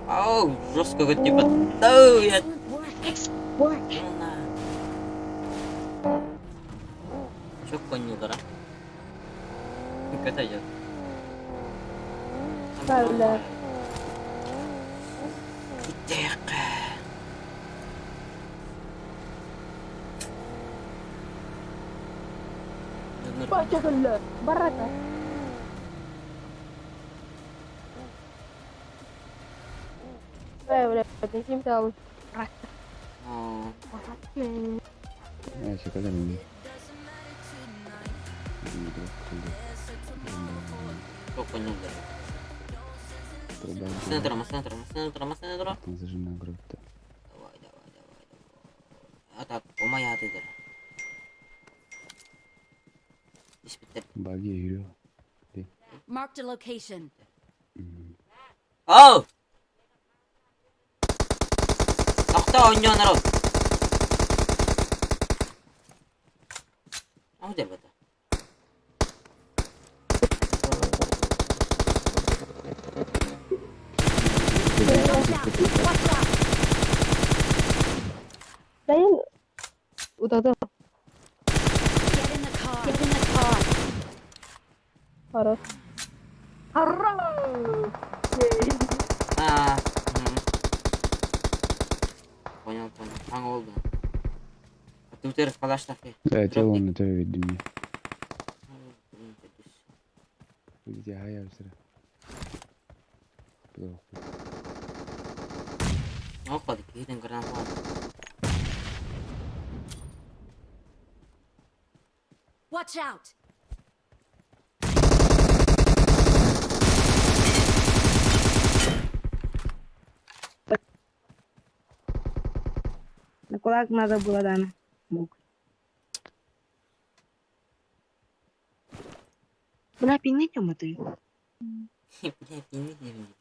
Speaker 3: Ау, жестко вот типа. Да, я.
Speaker 2: Excellent work.
Speaker 3: Ну на. Чё конь удара? Когда я?
Speaker 6: Бля. Бача Барака. Бля, бля, ким там?
Speaker 3: О,
Speaker 8: А, все, когда мне?
Speaker 3: чё конь удара? Машина тура, машина тура, машина тура, машина тура.
Speaker 8: Зажимаю грудь-то.
Speaker 3: Давай, давай, давай, давай. А так, умая ты дыр. Испиттер.
Speaker 8: Баги, Юрий.
Speaker 2: Marked a location.
Speaker 3: Оу! Тохтоо ойноо народ. Ау дербата.
Speaker 2: out! Watch out!
Speaker 6: Дайын утата
Speaker 2: Get in the car! Get in the car!
Speaker 6: Хорош.
Speaker 9: Хорош!
Speaker 3: А, мгм. Понял, понял. Аң oldu. Твиттер калаштаки.
Speaker 1: Да, тело на тебе видно мне.
Speaker 3: Блин,
Speaker 1: Где я вчера. Плохо.
Speaker 3: Оқыды, кейден гранат.
Speaker 2: Watch out!
Speaker 9: На кулак надо было, да. Мог. Бля, пинните мы ты.
Speaker 3: Бля, пинник не видит.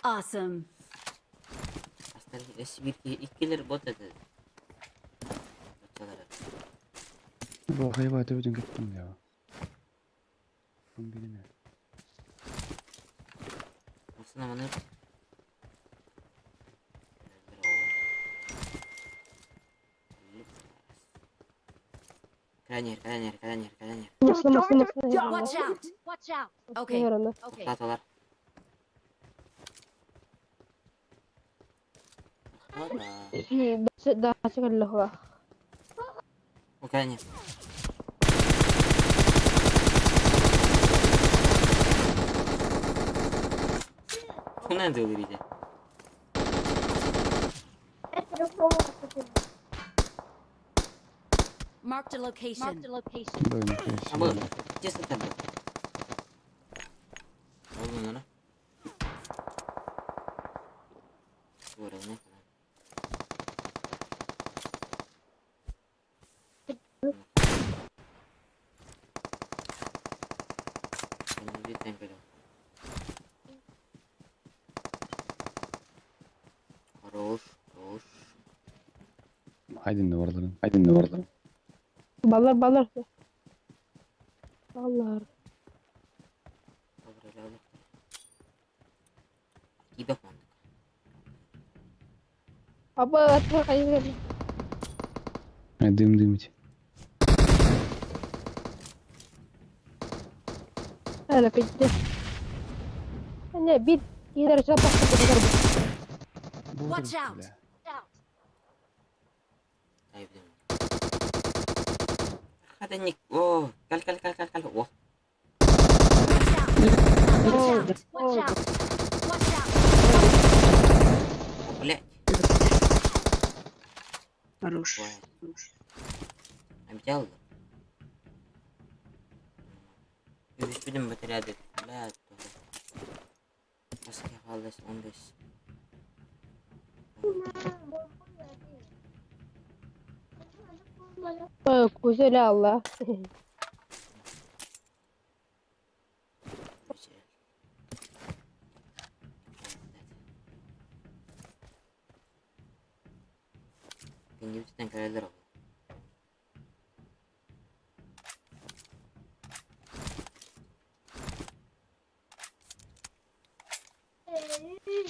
Speaker 2: Awesome.
Speaker 3: Иккилер бот этэ. Боталар.
Speaker 1: Плохо, я тебе кеттим я. Он билеме.
Speaker 3: Осына маны. Кранер, кранер, кранер, кранер.
Speaker 6: Муслим, муслим, муслим.
Speaker 2: Watch out! Watch out! Okay. Okay.
Speaker 3: Тоқтаталар.
Speaker 6: Да, чекаллахла.
Speaker 3: Украине. Хунан дылырыйды.
Speaker 2: Marked a location. Marked a location.
Speaker 1: Да, нихуя
Speaker 3: А бұл
Speaker 1: себе.
Speaker 3: тесто табы. Oldu lan. Bu arada ne kadar? Ben bir tane Хорош, хорош.
Speaker 1: Haydi duvarların. Haydi duvarların.
Speaker 6: Баллар, баллар. Баллар.
Speaker 3: Добре, ляля. Кибер мандык.
Speaker 6: Апа, атма кайгы.
Speaker 1: Дым дымить.
Speaker 6: Ана пизде. Не, бит. Кидер чапа кидер.
Speaker 2: Watch out.
Speaker 3: Дай блин. Hadi Nick. Oh, gel gel gel gel gel. Oh.
Speaker 2: Watch out! Watch out! Watch out! Watch out!
Speaker 3: Блять.
Speaker 9: Хорош.
Speaker 3: Обидел? Үгүспүтүн бэтэрээдик. Блядь, тоҕо. Баска хаалас 15.
Speaker 6: Кузеля Алла.
Speaker 3: Күндүбүтүнэн кэлэллэр ол.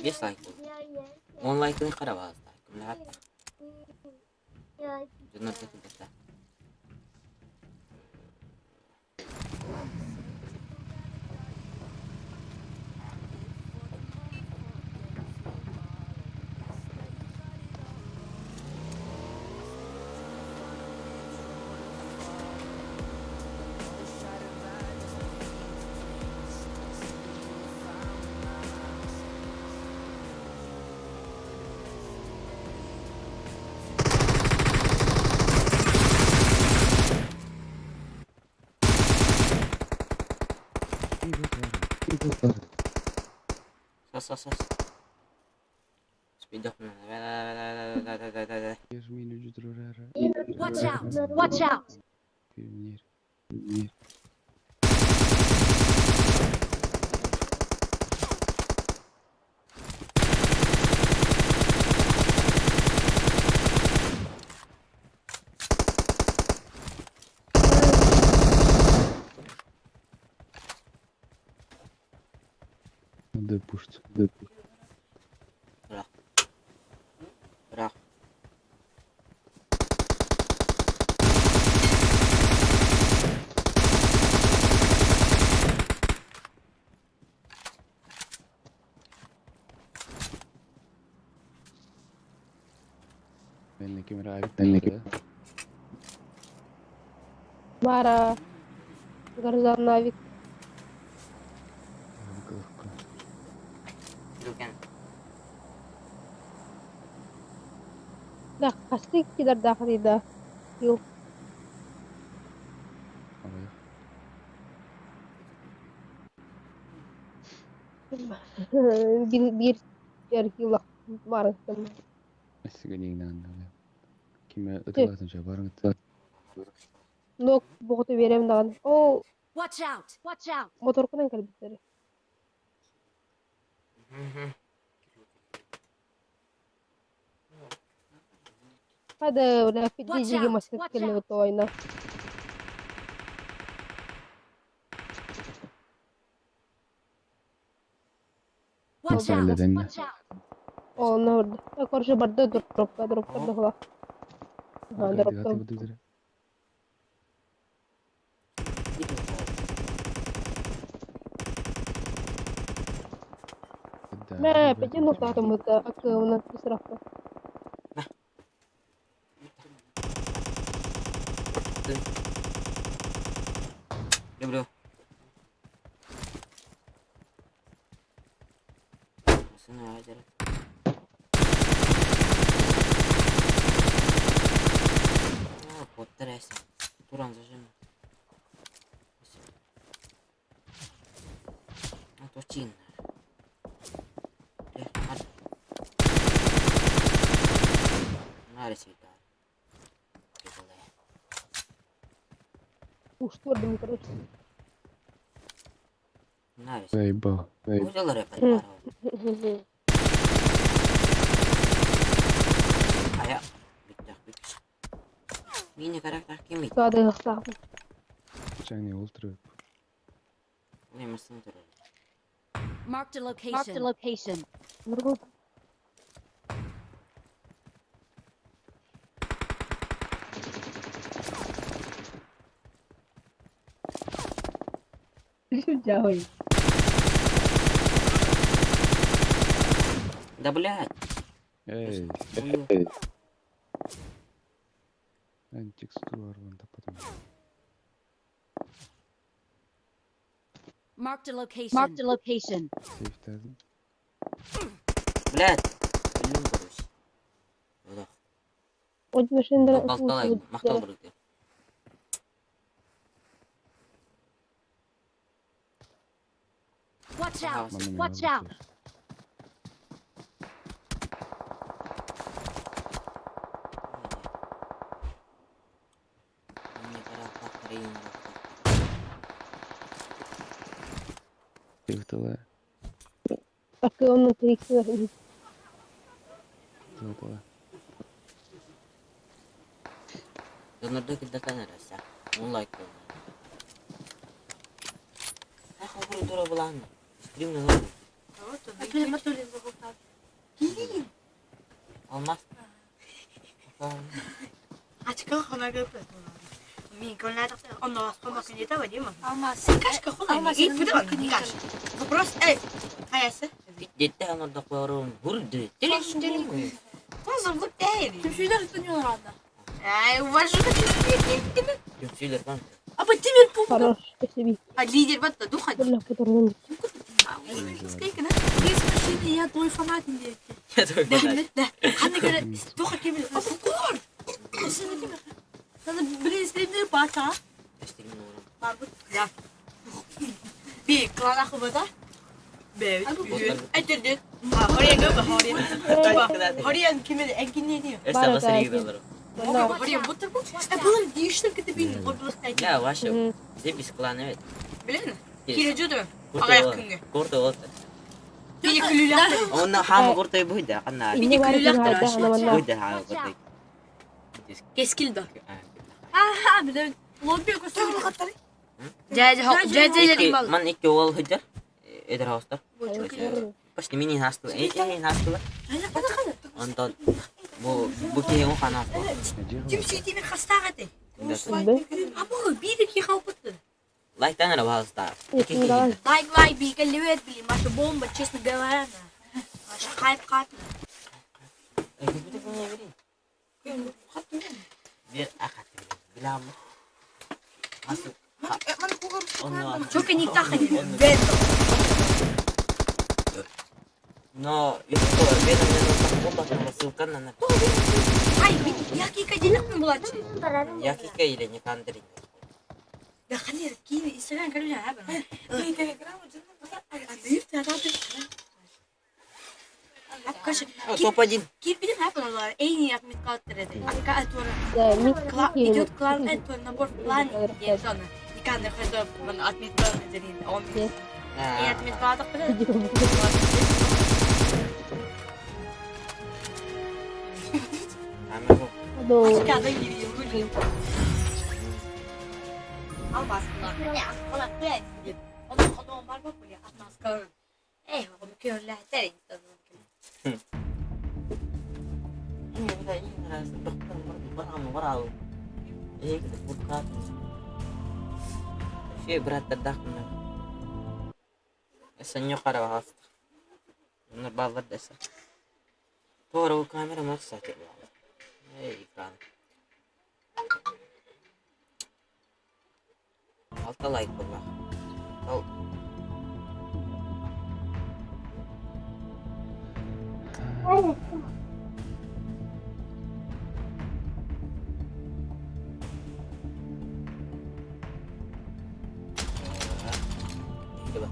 Speaker 3: Бес лайк болды. 10 лайкын қарабаздар. Кімлер Дьоннор кэлбэттэр. Сас, сас, сас. Спидок.
Speaker 2: Watch out! Watch out!
Speaker 1: Мир.
Speaker 8: Да пушт.
Speaker 3: Бырах. Бырах.
Speaker 6: Бара. Гарзан навик. Да, хастык кидардаах да. Ил. Биир биир эргилах барыттым. Нок боҕото биэрэм даҕаны. Оо,
Speaker 2: Watch out! Watch out!
Speaker 6: моторкунан кэлбиттэр. Hadi udah
Speaker 2: Watch
Speaker 6: gigi
Speaker 2: out!
Speaker 6: masih
Speaker 2: Watch
Speaker 6: kena
Speaker 2: out!
Speaker 6: toyna.
Speaker 2: Watch out! Watch out!
Speaker 6: Oh no, короче, барда дропка, дропка дохла. Ага, дропка. Мэ, пятину катамыта, акы у нас срафа.
Speaker 3: Люблю. Сына ядер. О, потрясен. Туран зажим. А то чин.
Speaker 6: Уж твердым, короче.
Speaker 8: Заебал.
Speaker 3: Мини характер кимит.
Speaker 6: Сады хсаху.
Speaker 2: Marked a location. Marked a location.
Speaker 3: Да блядь.
Speaker 8: Эй,
Speaker 3: Ой,
Speaker 8: текстуру потом.
Speaker 2: Marked a location. Marked a location.
Speaker 3: Блядь. Өлүм короче. Выдох.
Speaker 6: Очень
Speaker 3: Мактал мактал бұрды.
Speaker 2: Watch out! Watch out!
Speaker 6: Акы он триксы.
Speaker 3: Донорда килдертен араса. Он лайк қойды. Ах, тура булан. Стрим на Алмаз.
Speaker 9: Ачка хонага Min kolla онно асқомак не Вадима.
Speaker 10: Алмаз.
Speaker 9: Кашка хона. И пыда каш. Вопрос, эй, хаясы.
Speaker 3: Детте анорда қойырым. Гүрді. Телек телек.
Speaker 9: Тозым değil.
Speaker 10: Түмсүйлер үстөнү orada.
Speaker 9: Ай, уважу
Speaker 3: Түмсүйлер бар.
Speaker 10: Апа темир пул.
Speaker 6: Хорош, спасибо.
Speaker 9: А лидер батта духа.
Speaker 6: Бля, который
Speaker 10: Есть машины, я твой фанат не
Speaker 3: Я твой фанат.
Speaker 9: Да. Ханна göre духа кемил. Апа кор.
Speaker 10: Sana блин, стримдер бата.
Speaker 9: Барбыт. Я. Би клана хубата. Бе. Этерде. Хория гөбө хория. Хория кимел энкинне диyor. Хория бутыр бу. Э булар дейiştir кете бин горбулукта.
Speaker 3: Я ваша. Зебис клан evet.
Speaker 9: Билен? Кире Ағаяқ күнге.
Speaker 3: Курты вот.
Speaker 9: Бини күлүләктер.
Speaker 3: Онна хам курты буйда канна.
Speaker 9: Бини күлүләктер.
Speaker 3: Буйда хам курты.
Speaker 9: Кескилdi.
Speaker 10: Аха, билем. Лобби көстөр.
Speaker 9: Жа жа жа жа
Speaker 3: Ман икки ол хыджар. Эдер хаустар. Почти мини хастыл. Эй, эй, хастыл. Онтон бу бу киһи ухаан астыл.
Speaker 9: Түмсүү тимир хастаах этэй?
Speaker 6: Бе.
Speaker 10: Абы биир киһи халбыты.
Speaker 3: Лайктан эрэ баһаста.
Speaker 6: Давай.
Speaker 10: Лайк лайк бииргэ лүөт билим. Ваша бомба, честно говоря. Ваша хайп хат.
Speaker 3: Bir akат билам. Асып. Онно.
Speaker 10: Чөкө никтахын.
Speaker 3: Но, это ведом ссылка на
Speaker 10: Ай, якика делек булачы.
Speaker 3: Якика или не кандрин.
Speaker 10: Да хани кини Инстаграм көрүнө аба.
Speaker 3: Топ-1.
Speaker 10: Кирпидин хапын олар. Эйни отметка аттырды. Ака атура.
Speaker 6: Да, ми
Speaker 10: Идет клан это набор в плане. Я зона. Никандр хотел отметка аттырды. Он и отметка аттырды.
Speaker 6: До.
Speaker 3: Şey брат дахмын. Эсен yok araba hasta. Bunlar ballar dese. Doğru bu kamera nasıl satıyor? Ey ekran. Altta like bulma. Al. Hadi bak.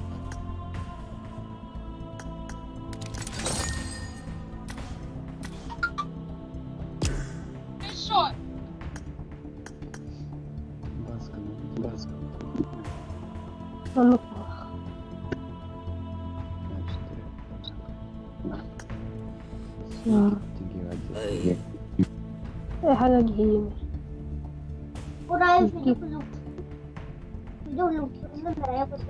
Speaker 8: Баска, баска.
Speaker 6: Ну,
Speaker 3: Ey.
Speaker 6: حاجة جهيمة.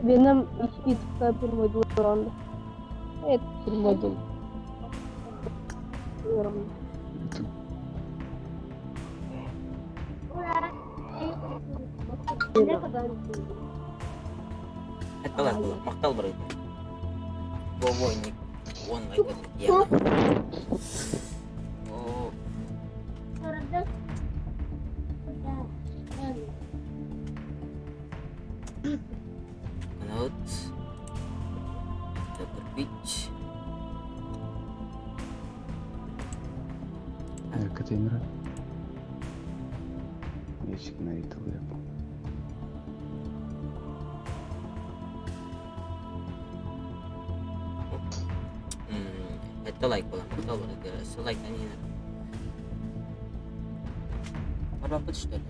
Speaker 6: Веном ищет пермодул. Это пермодул.
Speaker 3: Hatta like bulma. Maktal burayı. Bu oyunu on like ya. O Note. Joker Beach.
Speaker 8: Екатерина. Ящик на ритл
Speaker 3: Hatta like буолан махтал барыгар өссө лайктан иһинэр. Барбаппыт что ли?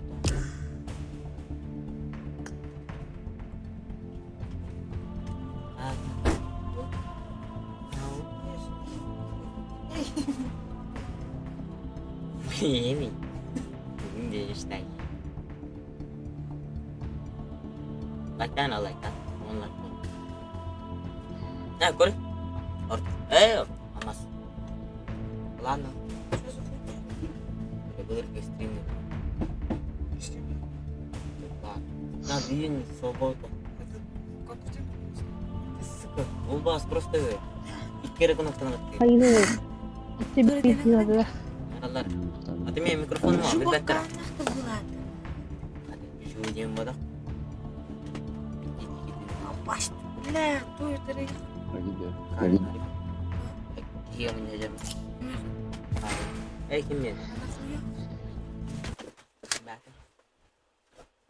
Speaker 3: Блин, не Лайктан, лайктан. Он лайк. На, көр. Орт. Э, амас. Ладно. Былыргы стримде. На день свобода. Ты сука, улбас просто икки кнопканы
Speaker 6: Айны. Тебе надо.
Speaker 3: Алар. А ты меня микрофон мал, билбеттер. Şu дем бада. Эй, ким мен?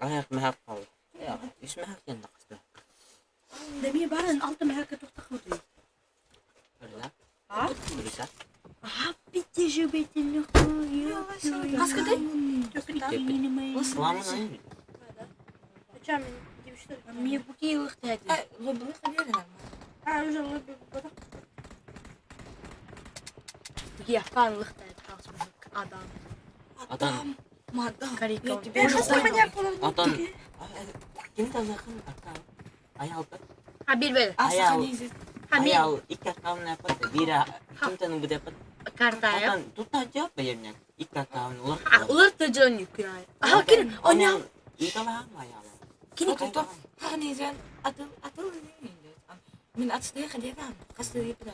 Speaker 3: Аяқ мәхақ қалды. Үш мәхақ енді қысты.
Speaker 10: Демие барын алты мәхәкә туктахуды.
Speaker 3: Үрла.
Speaker 10: А?
Speaker 3: Үрса.
Speaker 10: Каскадай?
Speaker 3: Сламын.
Speaker 10: Мне буки лыхтады. Буки афан лыхтады. Адам.
Speaker 3: Атан.
Speaker 10: Карика.
Speaker 3: Атан. Ким тазақын? Аял.
Speaker 10: А бир бер.
Speaker 3: Аял. Айал икки аккаунна аппат биир кимтэн ылбыт аппат.
Speaker 10: Картая.
Speaker 3: Отан тутта жап бэйэмнэн икки аккаун улар.
Speaker 10: Улар тыжон юккүн. Аха кин оня
Speaker 3: Италаам аяла.
Speaker 10: кини
Speaker 11: Тото ханизен атыл атыл Мин атстыы хадиятам хастыы пидар.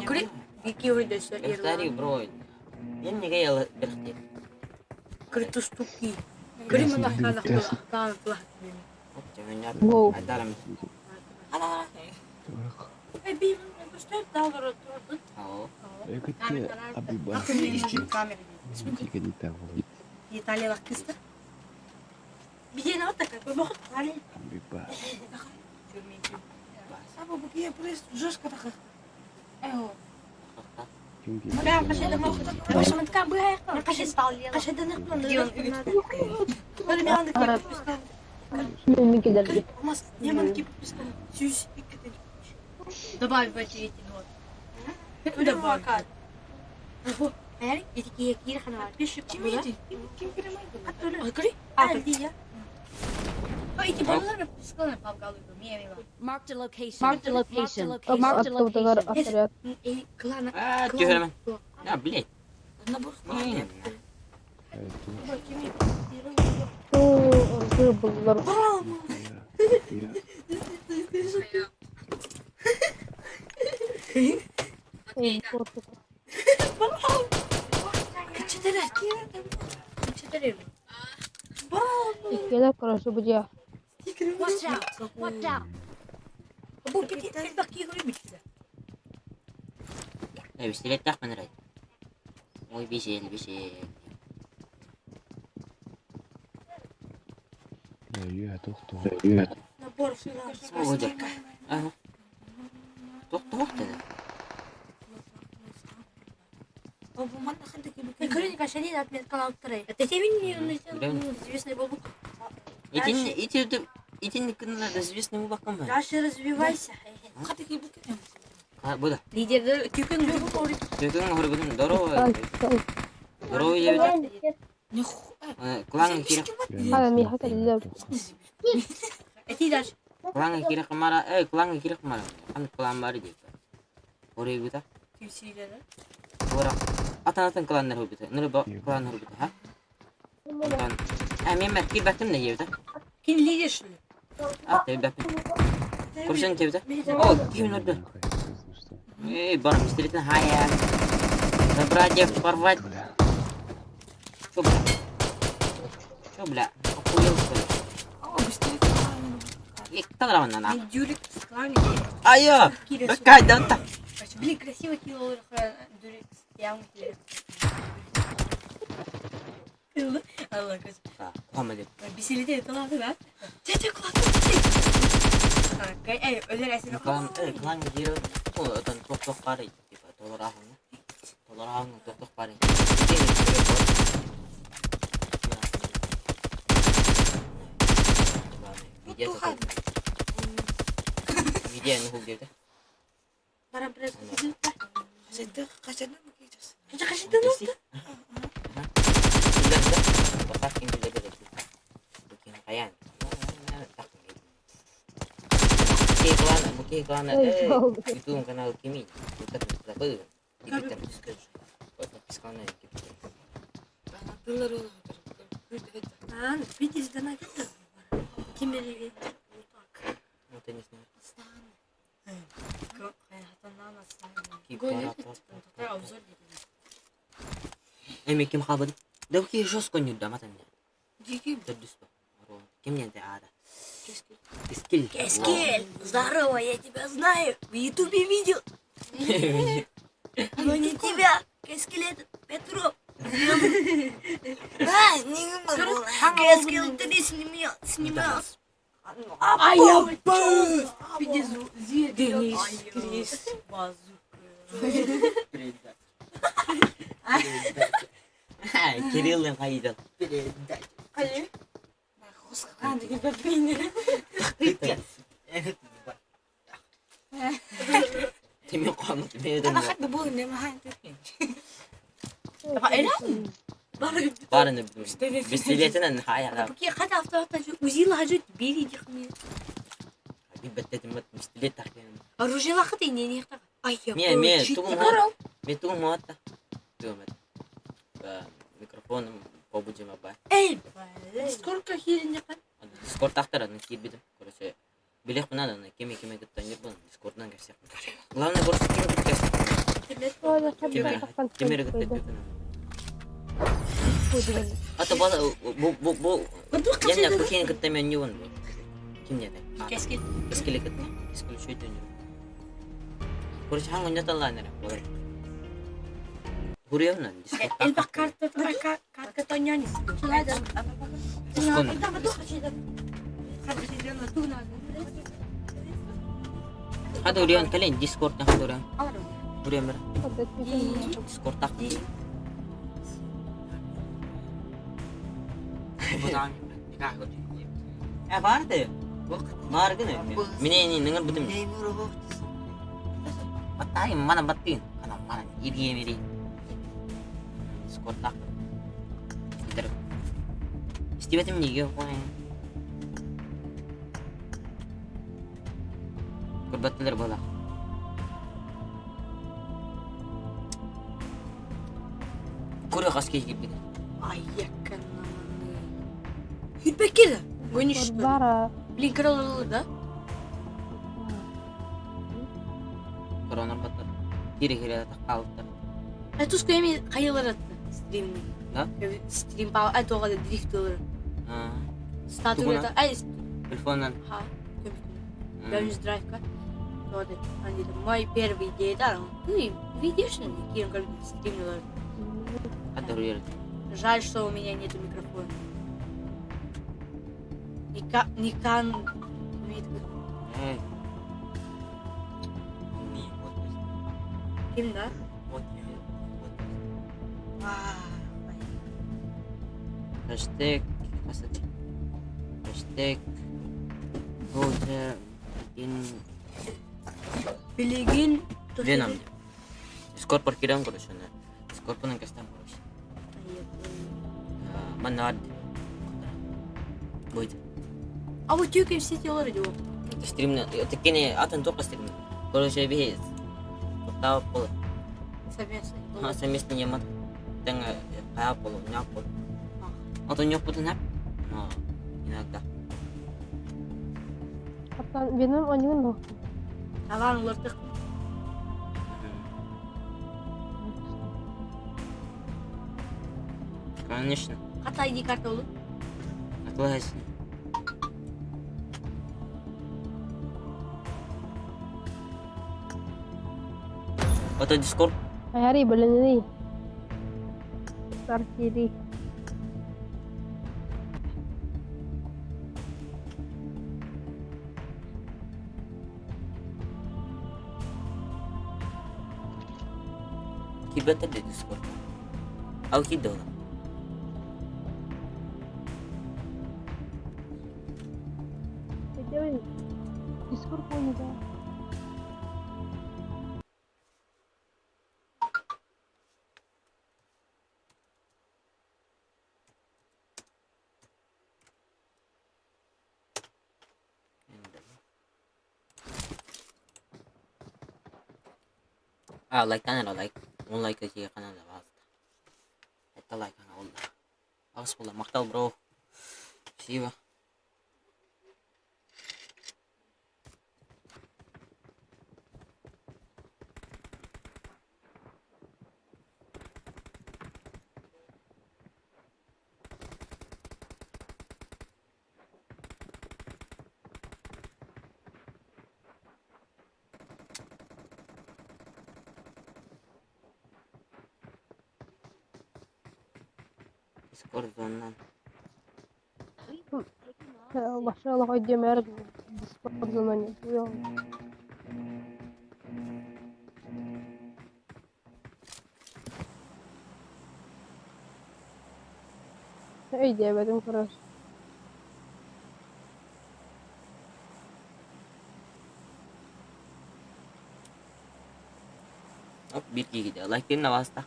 Speaker 10: Кури бики урдесө
Speaker 3: Ифтари бро. Мен неге яла бирхти.
Speaker 10: Кури тустуки. Кури мана хана хана хана.
Speaker 6: Гоу.
Speaker 3: Айдарам.
Speaker 10: Э би мен доллар турду.
Speaker 3: Ао.
Speaker 10: Италия кысты. Биен отака, бохот хали.
Speaker 11: Саба бу кие прес жестко так. Эо.
Speaker 6: Мен келерди.
Speaker 10: Добавь в эти эти вот. Добавь.
Speaker 11: Ким иди? Ким перемайды?
Speaker 2: Marked a location. Marked a location. Marked a
Speaker 6: Аттыбытыгар
Speaker 2: location.
Speaker 6: отряд.
Speaker 3: А, түһәрмен. Я, блядь. Блин.
Speaker 6: Туу буллар. Иккилер короче бу дьиэ.
Speaker 2: Watch out. Watch out.
Speaker 3: Э, пистолет так понравится. Ой, бисел, бисел. Ой, да. Ага. Тох, тох, ты. Итин, итин, итин кынлар известный убакым бар.
Speaker 10: Дальше развивайся.
Speaker 3: А, буда.
Speaker 10: Лидердер күкүн
Speaker 3: Төкөң хоргудун здорово. Здорово, я Клан кире,
Speaker 6: Хана ми хата
Speaker 10: Эти дальше.
Speaker 3: клан кире камара, э, клан кире камара. Хан клан бар дип. Орей бута. Ора. Atan atan кланнар хобита. Нур ба клан хобита, ха? Онтон. А мен мер кир баттым не ебита.
Speaker 10: Кин лидер что ли?
Speaker 3: А, теб баттым. Куршын тебита. О, ким нурду. Эй, бар мистеритен хая. Забрать их, порвать. Чё, бля? Чё, бля? Охуел, что ли? Эй, кто там на?
Speaker 10: Дюрик
Speaker 3: Айо! Бакай, да та.
Speaker 10: Блин, красиво кило дюрик яму Allah korusun.
Speaker 3: Кухамма деп.
Speaker 10: Бисилите талады ба? Чече кулак. Эй, өлөр әсин.
Speaker 3: Клан, э, клан кире. О, отон ток-ток барый. Типа, доллар ахын. Доллар ахын, ток-ток барый. Видео Видео не хул деді.
Speaker 10: Барам пресс.
Speaker 11: Кашады кашады бу кие.
Speaker 10: Кача кача
Speaker 3: Если? Ютуб канал Кими.
Speaker 10: Ан, видишь, да на кете. Ким береги?
Speaker 3: Эми ким хабады? Да ки жестко не дам атан. Төрдүс ба. Ким не ада? Кескил.
Speaker 10: Кескель, здорово, я тебя знаю. В Ютубе видел. Но не тебя. Кескель этот Петров. Да, не могу. Кескель, ты снимался.
Speaker 9: А я б.
Speaker 11: Денис, Крис.
Speaker 3: Кириллин кайда? Тими камыт
Speaker 11: Ана
Speaker 3: бердим.
Speaker 11: хат бу не махан теткен.
Speaker 3: Барыны бистилетинен хаяла.
Speaker 10: Бу ки хат автомат узила хажут бери дихми.
Speaker 3: Билбэттэтиммэт пистолет тахтыам.
Speaker 10: Оружиелаахыт инниниэхтэх. Ай,
Speaker 3: Миэ, миэ, тугум Миэ тугум муатта. Тугум это. Микрофоном побудем аба.
Speaker 10: Эй,
Speaker 9: Дискордка киириннэххэ.
Speaker 3: Дискорд тахтар, аны киирбитим. Короче, билиэх надо, аны кими кими кытта ньурбун, Дискордынан кэпсиэхпин. Главное, короче, кими кытта кэпсиэхпин. Кими кытта түкүнэ. А то бу бу бу Янна кукин кытта мен ньюбун бу. Ким диэтэ?
Speaker 10: Кэскил.
Speaker 3: Кэскили кытта. Кэскил үчүгэй ньюбун. Короче, хаҥ онньоталлаан эрэ. Гурьевна, Дискорд.
Speaker 9: Элбэх карта карта тоньян.
Speaker 3: Ускун. Хада Урион кэлин Дискордтан хада Урион. Урион бер. Дискорд так. Э барды. Бар гына. Мине ни ныңыр бутум. Баттай мана баттын. Ана мана ирге мери. Дискорд так. Идер. Истибетим неге қойын. Көрбөттүлэр буолар. Куры хас киһи киирбит.
Speaker 10: Айякканаманы. Хүрбэккэ да. Гонишь что ли?
Speaker 6: Бара.
Speaker 10: Блин, кроллар да?
Speaker 3: Коронар баттар. Кире кире хаалыттар.
Speaker 10: А туску эми хайылар атты стримни.
Speaker 3: Да?
Speaker 10: Стрим па ай тоға да дрифт олар. Статуя ай
Speaker 3: Телефоннан.
Speaker 10: ха. Дönüş драйвка. Тоға andi мой первый день, да, ну и видишь, кем как стримлер. Жаль, что у меня нету микрофона. Ника, Никан... Ким, да?
Speaker 3: Хэштег, хэштег, Роджер,
Speaker 10: Билигин...
Speaker 3: Веном. Дискорд паркиран, короче, на. Дискорд кастам, короче. Маннад. Будет.
Speaker 10: А вот тюкем все тело радио.
Speaker 3: Стримна, такие атын только стримна. Короче, бейс. Тоқтап бол.
Speaker 10: Совместно.
Speaker 3: Ха, совместно ямат. Тәң кая бол, няк бол. А то няк бутын Но иногда.
Speaker 6: Hatta benim oyunum da.
Speaker 10: Аван лортых.
Speaker 3: Конечно.
Speaker 10: Хата ID карта olur.
Speaker 3: Согласен. Это Дискорд.
Speaker 6: Hayari bölümünü. Star City.
Speaker 3: Кибета де Дискорд. Ал кидала.
Speaker 6: Discord oyunu.
Speaker 3: А, лайктан эрэ лайк. Он лайк киһи ханан да баҕаста. Это лайк ана олла. Аҕыс буолла. Махтал, бро. Спасибо. Дискорд зоннан.
Speaker 6: Başa өйдөмөр Discord зонаны. Өйдөбөдүм короче.
Speaker 3: Оп, биир киһи лайктыын наваста.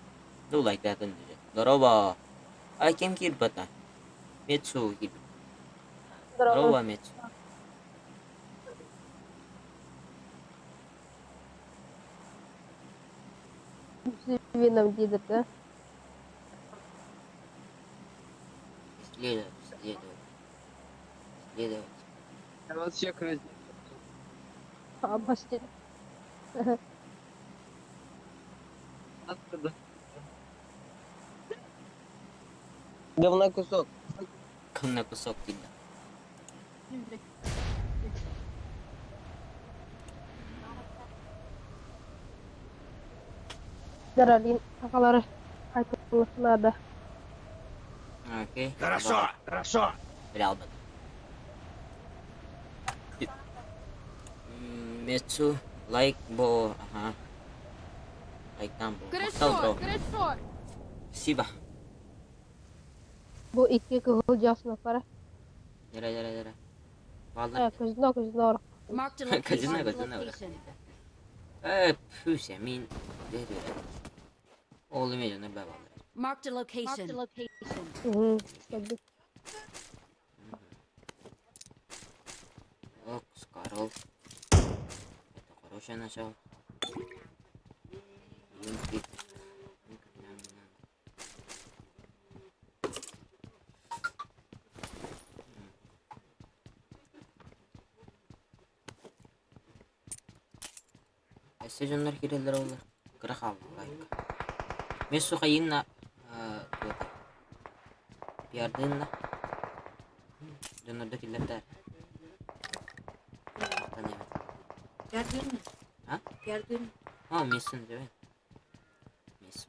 Speaker 3: Ну лайктаатын дии. Здорово. А ким киирбата? Мецу киирбит. Здорово, Мецу.
Speaker 6: Вином диир да?
Speaker 3: Исследовать, исследовать. Исследовать.
Speaker 7: Я вас всех раздел.
Speaker 6: Обости.
Speaker 7: Говна кусок.
Speaker 3: Говна кусок видно.
Speaker 6: Даралин сахалары айтылык надо.
Speaker 3: Окей.
Speaker 4: Хорошо, хорошо.
Speaker 3: Бля, Мецу, лайк бо, ага. Лайк там бо. Махтал, бро.
Speaker 2: хорошо.
Speaker 3: Спасибо.
Speaker 6: Бу икки кыһыл дьаснапара.
Speaker 3: Дара, дара, дара. Валла.
Speaker 6: Э, казино, казино.
Speaker 2: Marked a location.
Speaker 3: Казино,
Speaker 2: Marked a
Speaker 3: казино.
Speaker 2: location.
Speaker 3: Пүс, мин деді. Ол эме жонор бай балдар.
Speaker 2: Marked a location.
Speaker 6: Угу. Көрдүк.
Speaker 3: Ок, Скарл. Это хорошее начало. Юнкик. Юнкик нам не надо. Эссе дьоннор киирэллэр олор. Кыра хаалла лайк. Мен сухайынна пиардынна дьоннордо киллэрдэр. Махтаныам.
Speaker 11: Пиардыын.
Speaker 3: А?
Speaker 11: Пиардыын.
Speaker 3: А, мессин дебен. Мисс.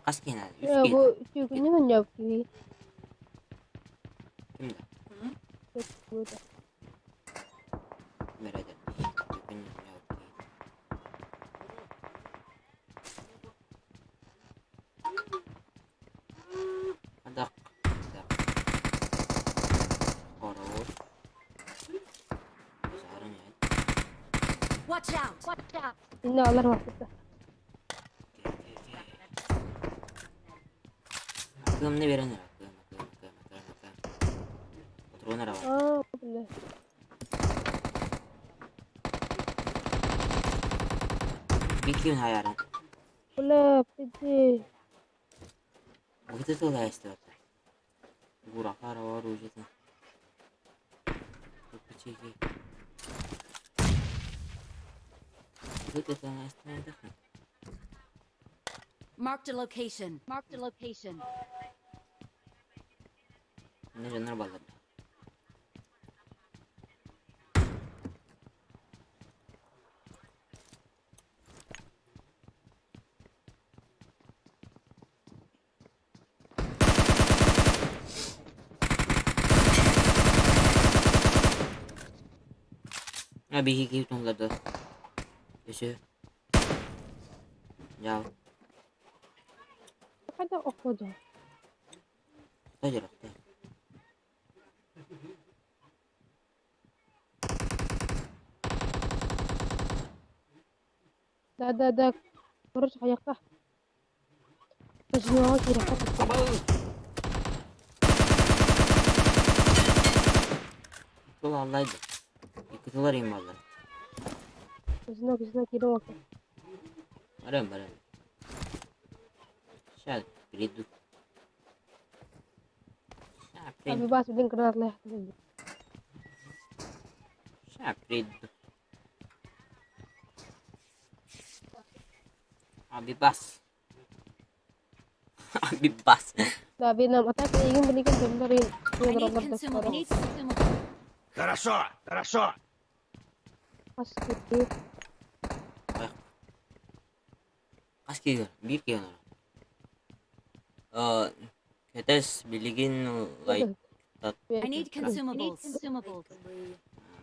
Speaker 3: Хас киһи наада? Үс
Speaker 6: Э,
Speaker 3: киһи
Speaker 6: бу
Speaker 3: наада.
Speaker 6: түгүнү мунньап киһи.
Speaker 3: Ким да? Мэрэ Түгүн мунньап киһи. Адак. Адак. Хорош. Саарың эбит.
Speaker 2: Watch out. Watch out.
Speaker 6: Инне алар баппыта.
Speaker 3: Окей, окей, окей. Акыымны берен эрэ, акыым, акыым, акыым, акыым, акыым. Патрон эрэ бар.
Speaker 6: Аа, бля.
Speaker 3: Биккин хаярын.
Speaker 6: Бля, пиздец.
Speaker 3: Угута тыла эстебата. Бурафара бар ужета. Купичеги. Угута тыла эстебата.
Speaker 2: Marked a location. Marked a location.
Speaker 3: Не жанр балдар. А биһиги тулларда. Өсө. Жау.
Speaker 6: Хайда окуду.
Speaker 3: Тажыр, охтой.
Speaker 6: Да, да, да. Короче, хаяққа. Казиноға кире
Speaker 3: Тул аллайды. Икки тулар им балдар.
Speaker 6: Казино, казино кире ока.
Speaker 3: Барам, барам. Сейчас приду. Сейчас
Speaker 6: Abi
Speaker 3: приду.
Speaker 6: бас билин гранатлай.
Speaker 3: Сейчас приду. Абибас. Абибас.
Speaker 6: Да, бинам атак егин билеген доннорин.
Speaker 2: I need consumables. I need consumables.
Speaker 4: Хорошо, хорошо.
Speaker 6: Ас киһи.
Speaker 3: Хас киһи биир киһи олорор. Кэтэс билигин лайк
Speaker 2: I need consumables. Consumables.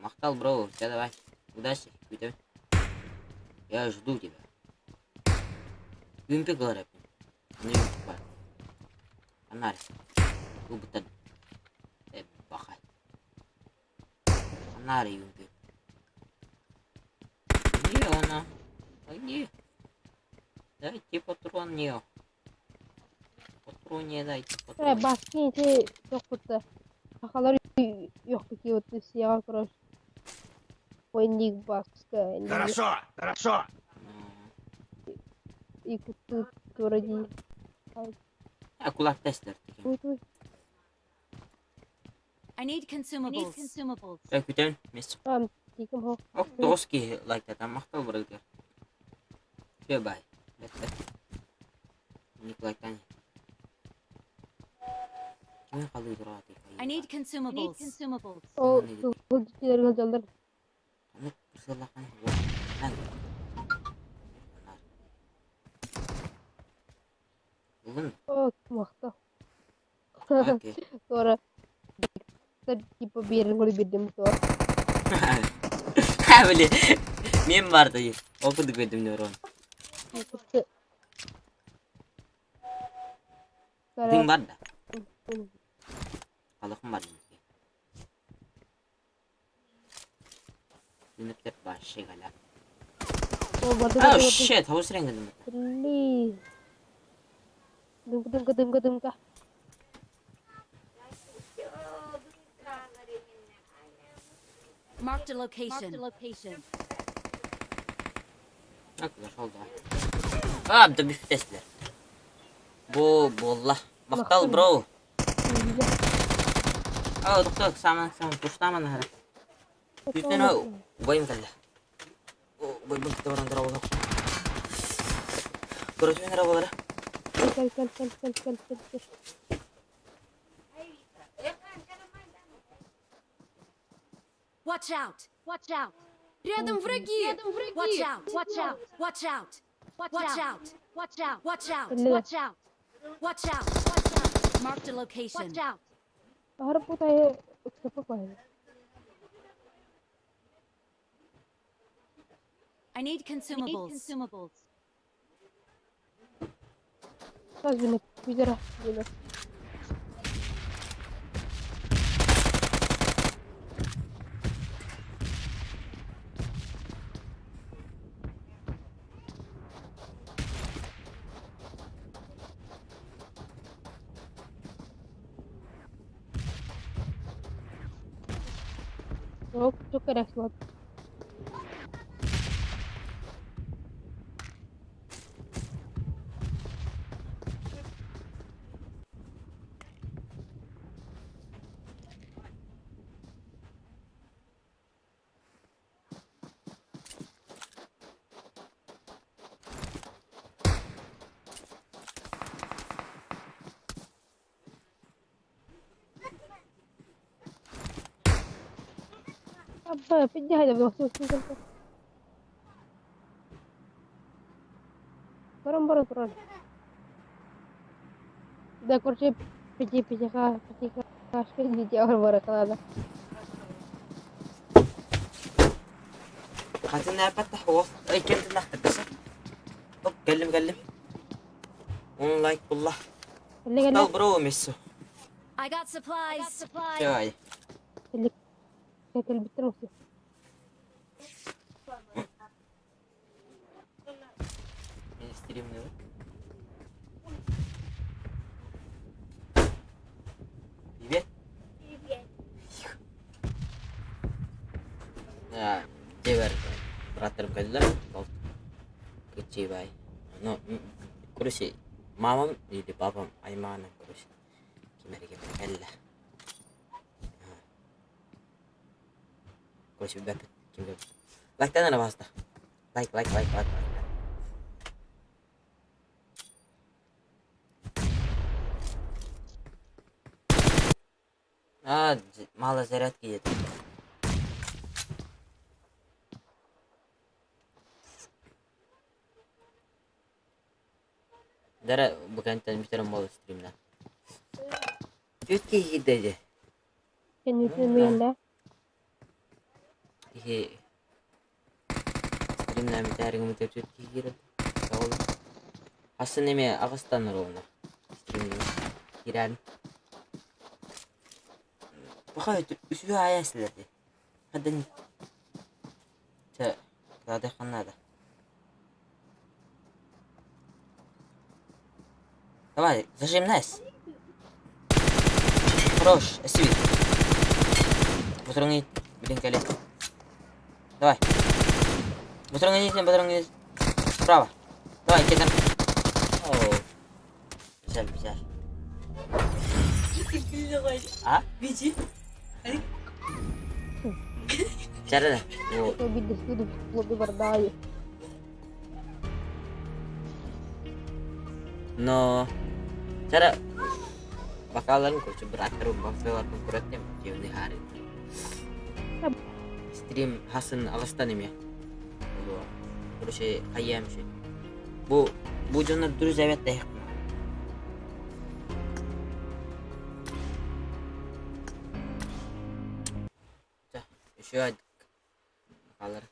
Speaker 3: Махтал, бро, все, давай. Удачи, күтөбүн. Я жду тебя. Күмпе кылар эппин. Аны юмпик бар. Анар. Убытар. Э, баха. Анар юмпик. Где она? Где? Дайте патрон не. Патрон не дайте
Speaker 6: Э,
Speaker 3: патрон.
Speaker 6: бас киһи yok бутта. Сахалар yok бики вот сияга короче. Ойник баска.
Speaker 4: Хорошо, хорошо.
Speaker 3: Ну.
Speaker 6: Якутты туора дии.
Speaker 3: А кулак тестер.
Speaker 6: Ой, ой.
Speaker 2: I need consumables.
Speaker 3: Э, күтэн, мисс.
Speaker 6: Ам, тиким хо.
Speaker 3: Ок, тоҕус киһи лайктатан махтал барыгытыгар. Все, бай. Бэт-бэт. Ник лайктан. Кими халыы тураатый?
Speaker 2: I need consumables.
Speaker 6: Ол сыл дьиэлэргэ сылдьаллар.
Speaker 3: Ханнык сыллахан Эн. Булдун?
Speaker 6: О, махтал.
Speaker 3: Окей.
Speaker 6: Туора типа биэрин көрө биэрдим туора.
Speaker 3: Ха, били. Мен бар да. Ол курдук бердим нөрон. Дың бар да. Халыкым бар. Динептер вообще галя. Oh shit, хос реңгедим.
Speaker 6: Блин. Дымка, дымка, дымка, дымка.
Speaker 2: Marked a location.
Speaker 3: Так, зашел, да. А, да бифтеслер. Бу болла. Махтал, бро. А, доктор, саман, саман, пуштаман хара. Бүтэн убайым кэллэ. Убайбын кытта баран дорооболор. Көрөтүөн эрэ буолара.
Speaker 6: Кэл, кэл, кэл, кэл, кэл, кэл, кэл.
Speaker 2: Watch out! Watch out! Рядом враги! Рядом враги! Watch out! Watch out! Watch out! Watch out! Watch out! Watch out!
Speaker 6: Кэллэ.
Speaker 2: Watch out! Watch out! Watch out! Marked a location. Watch out!
Speaker 6: Баһар бутайы ыксапа баһы.
Speaker 2: I need consumables.
Speaker 6: Тас бинэ пидера бинэ. Оп, çok araçlar. Abba, пидяй, Баран баран турар. Да, короче, пяти пятиха, пятиха, пятиха, баракалада.
Speaker 3: Хатын паттах уол. Эй, кем тынахтыр десе. Оп, кэллим, кэллим. Он лайк булла.
Speaker 6: Кэллэ кэллэ.
Speaker 3: Махтал, бро, мессу.
Speaker 2: I got supplies.
Speaker 3: Чай.
Speaker 6: Кэллэ кэлбиттэр махсы.
Speaker 3: Мен стримнебин. Привет. Привет. Дьиэбэр бырааттарым кэллилэр. Балт кыччыыбай. Ну, короче, мамам или папам аймаҕынан короче ким эрэ ким эрэ кэллэ. Короче, билбэппит ким кэлбит. Лайктан эрэ баҕаста. Лайк, лайк, лайк, лайк, лайк. А, мало зарядки диэтэ. Дара бу кэнниттэн бүтэрэн буола стримнэ. Үт киһи киирдэ дии.
Speaker 6: Кэнниттэн мыйалла.
Speaker 3: Киһи стримнээн бүтээри гыммыт үт киһи киирэр. Тоҕо Хасын эмиэ аҕыстан ровно стримнэ киирэн. Пока үсүһү аайа эстилэр дии. Хадын Чэ, кладыахха наада. Давай, зажим найс. Хорош, эсви. Ботуруҥ билин кэлин. Давай. Ботуруҥ инитин, ботуруҥ Справа. Давай, кидан. Oo. Güzel güzel. А? Чарада. Но Cara bakalan kok berakhir бафеларбын көрөттем кевни харин. Стрим хасын алыстан эме. Короче, хайям ши. Бу бу дьоннор дұрыс эбет да Еще один. Халар.